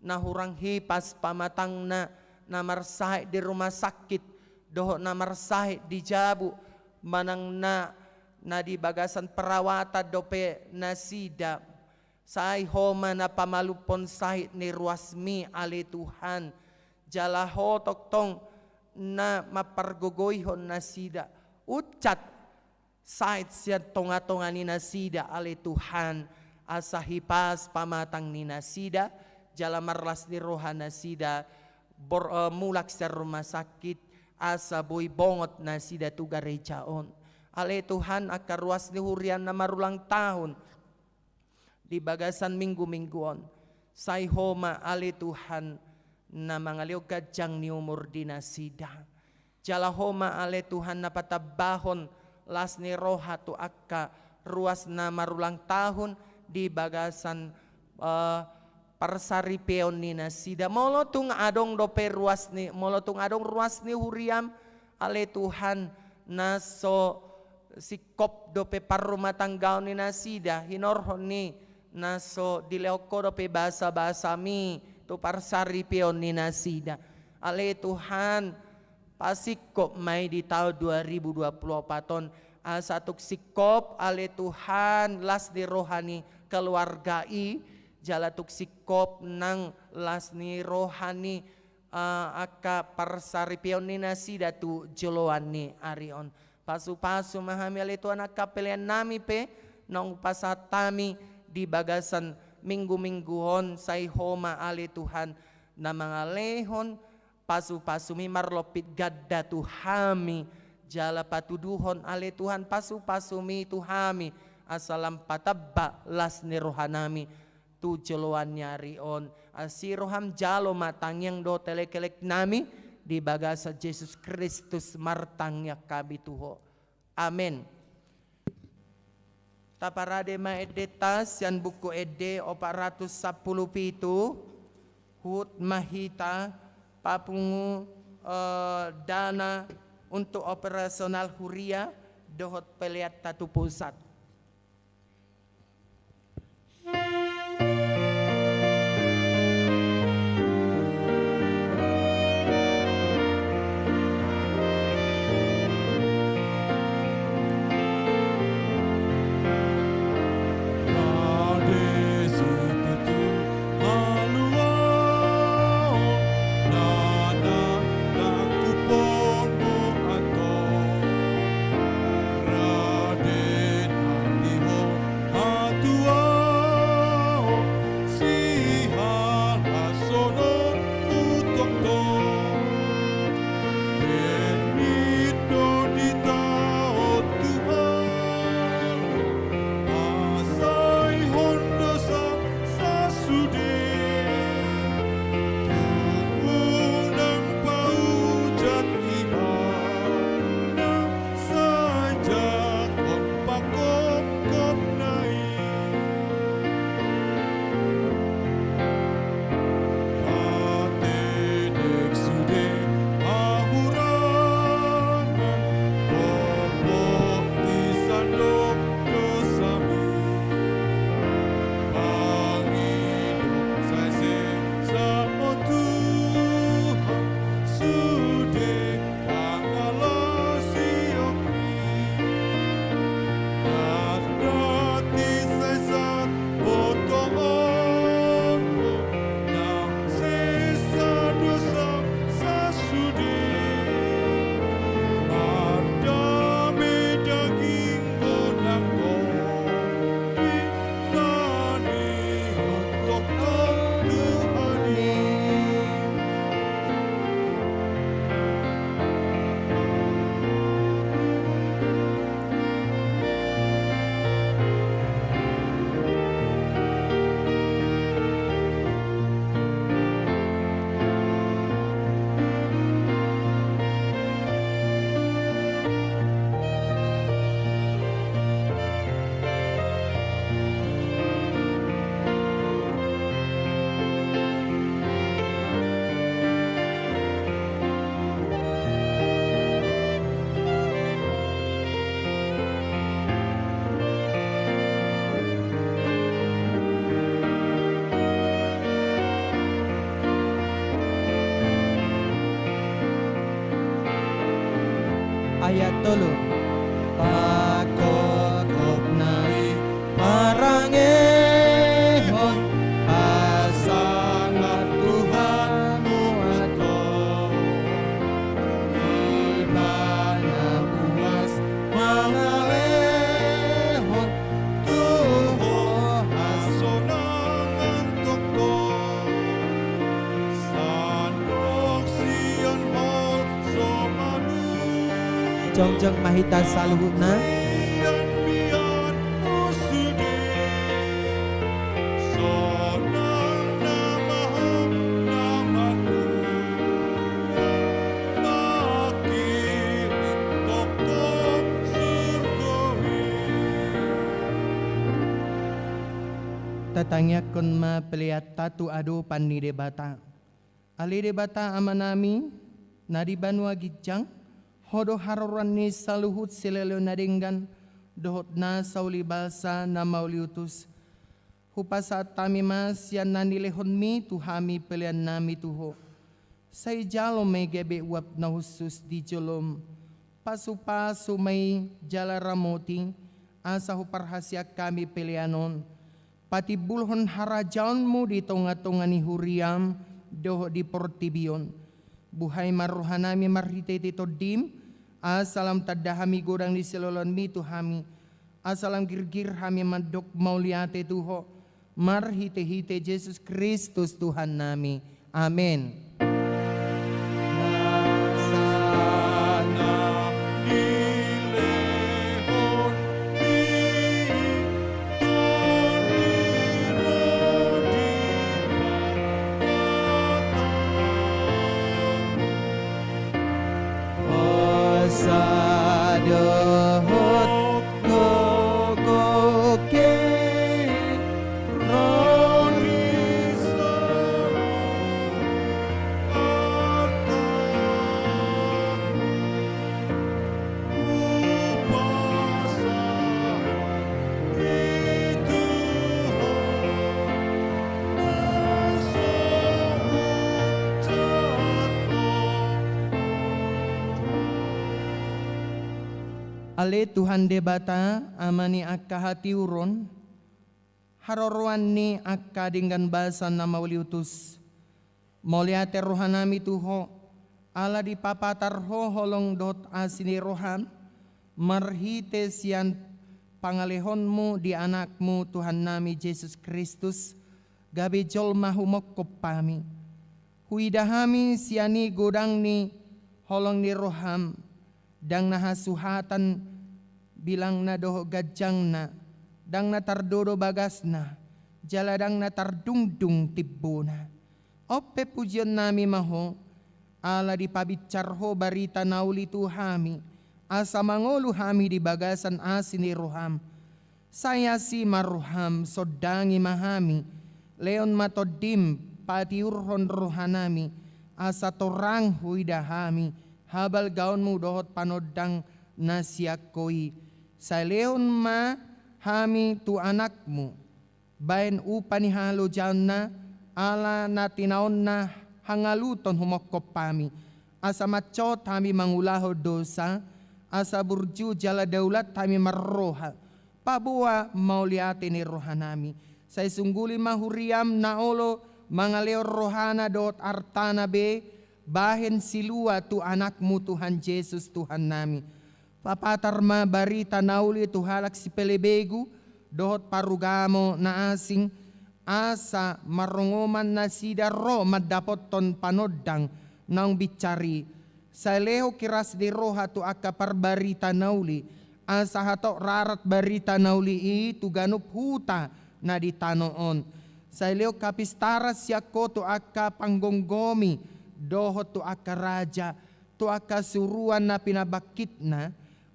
na hurang hipas pamatangna, na marsahit di rumah sakit, dohot na marsahit di jabu, manang na, na di bagasan perawatan dope nasida. Sai Ho ma na pamalumhon sahit ni ruas-Mi ale Tuhan. Jala Ho tongtong na mampargogoihon nasida. Uncap sahit sian tonga-tonga ni nasida ale Tuhan, asa hipas pamatang ni nasida, jala marlas ni roha nasida, bor-, eh, mulak sian rumah sakit, asa boi bongot nasida tu gareja on. Ale Tuhan, angka ruas ni huria-M na marulang tahun di bagasan minggu-minggu on. Sai Ho ma ale Tuhan na mangalehon ganjang ni umur di nasida. Jala Ho ma ale Tuhan na patambahon las ni roha tu angka ruas na marulang tahun di bagasan, eh, parsaripeon ni nasida. Molo tung adong dope ruas ni, molo tung adong ruas ni huria-M ale Tuhan na so singkop dope parrumatanggaon ni nasida, hinorhon ni na so dilehon Ho dope basa-basa-Mi tu parsaripeon ni nasida. Ale Tuhan, pasingkop ma i di taon dua ribu dua puluh opat on, asa tung singkop ale Tuhan las ni roha ni keluarga i, jala tung singkop nang las ni roha ni, eh, angka parsaripeon ni nasida tu joloan ni ari on. Pasupasu ma hami ale Tuhan angka pelean nami pe naung pasahat hami di bagasan minggu-minggu on, sai Ho ma ale Tuhan na mangalehon pasupasumi marlompit ganda tu hami, jala patuduhon ale Tuhan pasupasumi tu hami, asa lam patamba las ni rohanami tu joloan ni ari on. Asi roham jalo ma tangiang dohot elekelek nami, di bagasan Jesus Kristus martangiang hami tu Ho. Amen. Taparade ma endenta sian Buku Ende opat ratus sampulu pitu, huhut ma hita papungu, eh, dana untuk operasional huria dohot pelean ta tu pusat. Sasude, tung unang paujat ibana, sai jangkon pangkopkopna i. Patedek sude hahurangan, di sandok dosami. Pangido sai sesa Ho Tuhan, sude pangalaosion i. Andati sai sahat boto on, nang sesa dosa sasude, mardame daging godang tondi, na nihon tongtong Tuhan i. Ayat tolu. Pangkopkopna i marangehon pasangap tu hamu antong. Ibana puas mangalehon tu ho hasonangan tongtong. Sandok sian holso manuhor. Jongjong ma hita saluhutna. Sian mian mu sude. Sonang nama ho na matua, mangkirim tongtong surgo i. Tatangiangkon ma pelean ta tu adopan ni Debata. Ale Debata Amanami, na di banua ginjang, Ho do haroroan ni saluhut silehon na denggan, dohot na sauli basa na mauliutus. Hupasahat hami ma sian na nilehonmi tu hami peleannami tu Ho. Sai jalo ma i gabe uap na hushus di jolom. Pasupasu ma i jala ramoti, asa huparhaseang hami pelean on. patimbulhon harajaonmu di tonga-tonga ni huriam dohot di portibi on. Buhai ma rohanami marhite-hite Tondim, asa lam tanda hami godang ni siloloanmi tu hami, asa lam girgir hami mandok mauliate tu Ho, marhite-hite Jesus Kristus Tuhannami. Amen. Asa dohot gogo ke ro ni saluhut arta, hupasahat i tu Ho na so hujahat Ho. Ale Tuhan Debata, Ama ni angka hatiuron, haroroan ni angka denggan basa na mauliutus, mauliate rohanami tu Ho, ala dipapatar Ho holong dohot asi ni roham, marhite sian pangalehonmu di Anakmu Tuhannami Jesus Kristus, gabe jolma humongkop hami. Huida hami sian i godang ni holong ni roham, ndang na hasuhatan bilangna dohot ganjangna, ndang na tardodo bagasna, jala ndang na tardungdung timbona. On pe pujionnami ma Ho, ala dipabinsar Ho barita na uli tu hami, asa mangolu hami di bagasan asi ni roham. Sai asi ma roham, sondangi ma hami, lehon ma Tondim patiurhon rohanami, asa torang huida hami habalgaonmu dohot panondang na sian Ho i. Sai lehon ma hami tu Anakmu, baen upa ni halojaonna, ala na tinaonna hangaluton humongkop hami, asa mansot hami mangulahon dosa, asa burju jala daulat hami marroha, paboa mauliate ni rohanami. Sai sungguli ma huriam na olo mangalehon rohana dohot artana be, bahen silua tu Anakmu Tuhan Jesus Tuhannami. Papatar ma barita na uli tu halak sipelebegu dohot parugamo na asing, asa marongoman nasida ro mandapothon panondang naung binsar i. Sai lehon hiras ni roha tu angka parbarita na uli, asa hatop rarat barita na uli i tu ganup huta na di tano on. Sai lehon hapistaran sian Ho tu angka panggomgomi dohot tu angka raja, tu angka suruan na pinabangkitna,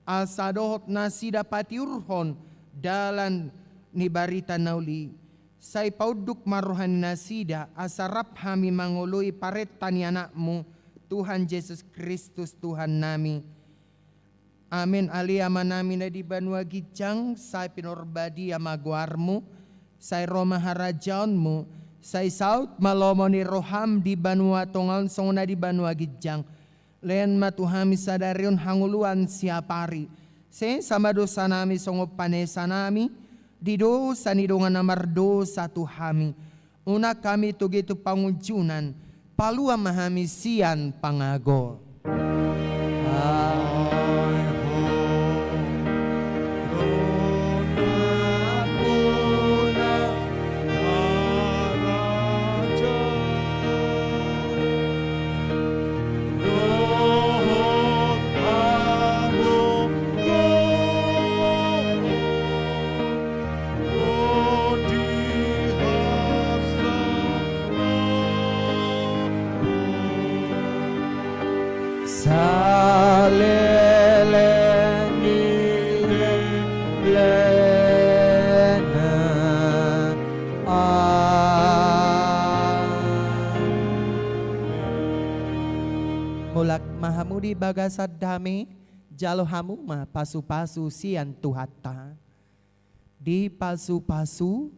asa dohot nasida patiurhon dalan ni barita na uli. Sai paunduk ma roha ni nasida, asa rap hami mangoloi parenta ni Anakmu, Tuhan Jesus Kristus Tuhannami. Amen. Ale Amanami na di banua ginjang, sai pinarbadia ma goarmu, sai ro ma harajaonmu, sai saut ma lomo ni roham di banua tonga on songon na di banua ginjang. Lehon ma tu hami sadari on hangoluan siapari. Sesa ma dosanami songon panesanami di dosa ni dongan na mardosa tu hami. Unang hami togei tu pangunjunan, palua ma hami sian pangago. Saleleng ni lelengna. Amen. Mulak ma hamu di bagasan dame, jalo hamu ma pasu-pasu sian Tuhanta. Dipasu-pasu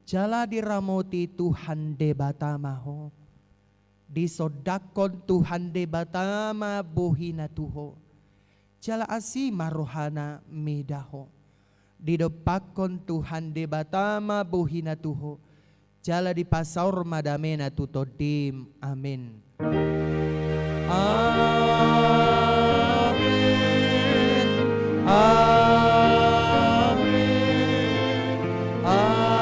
jala diramoti Tuhan Debata ma ho. Disondangkon Tuhan Debata ma bohina tu ho. Jala asi ma rohana mida ho. Didompakkon Tuhan Debata ma bohi na tuho, jala dipasaor ma damena tu tondim. Amin. Amin. Amin. Amin.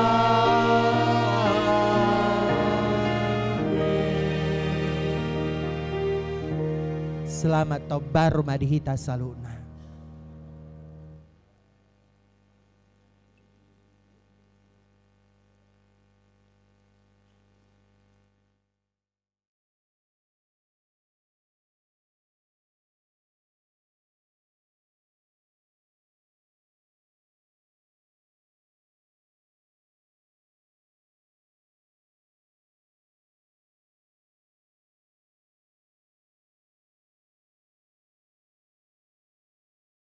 Selamat taon baru ma di hita saluhutna.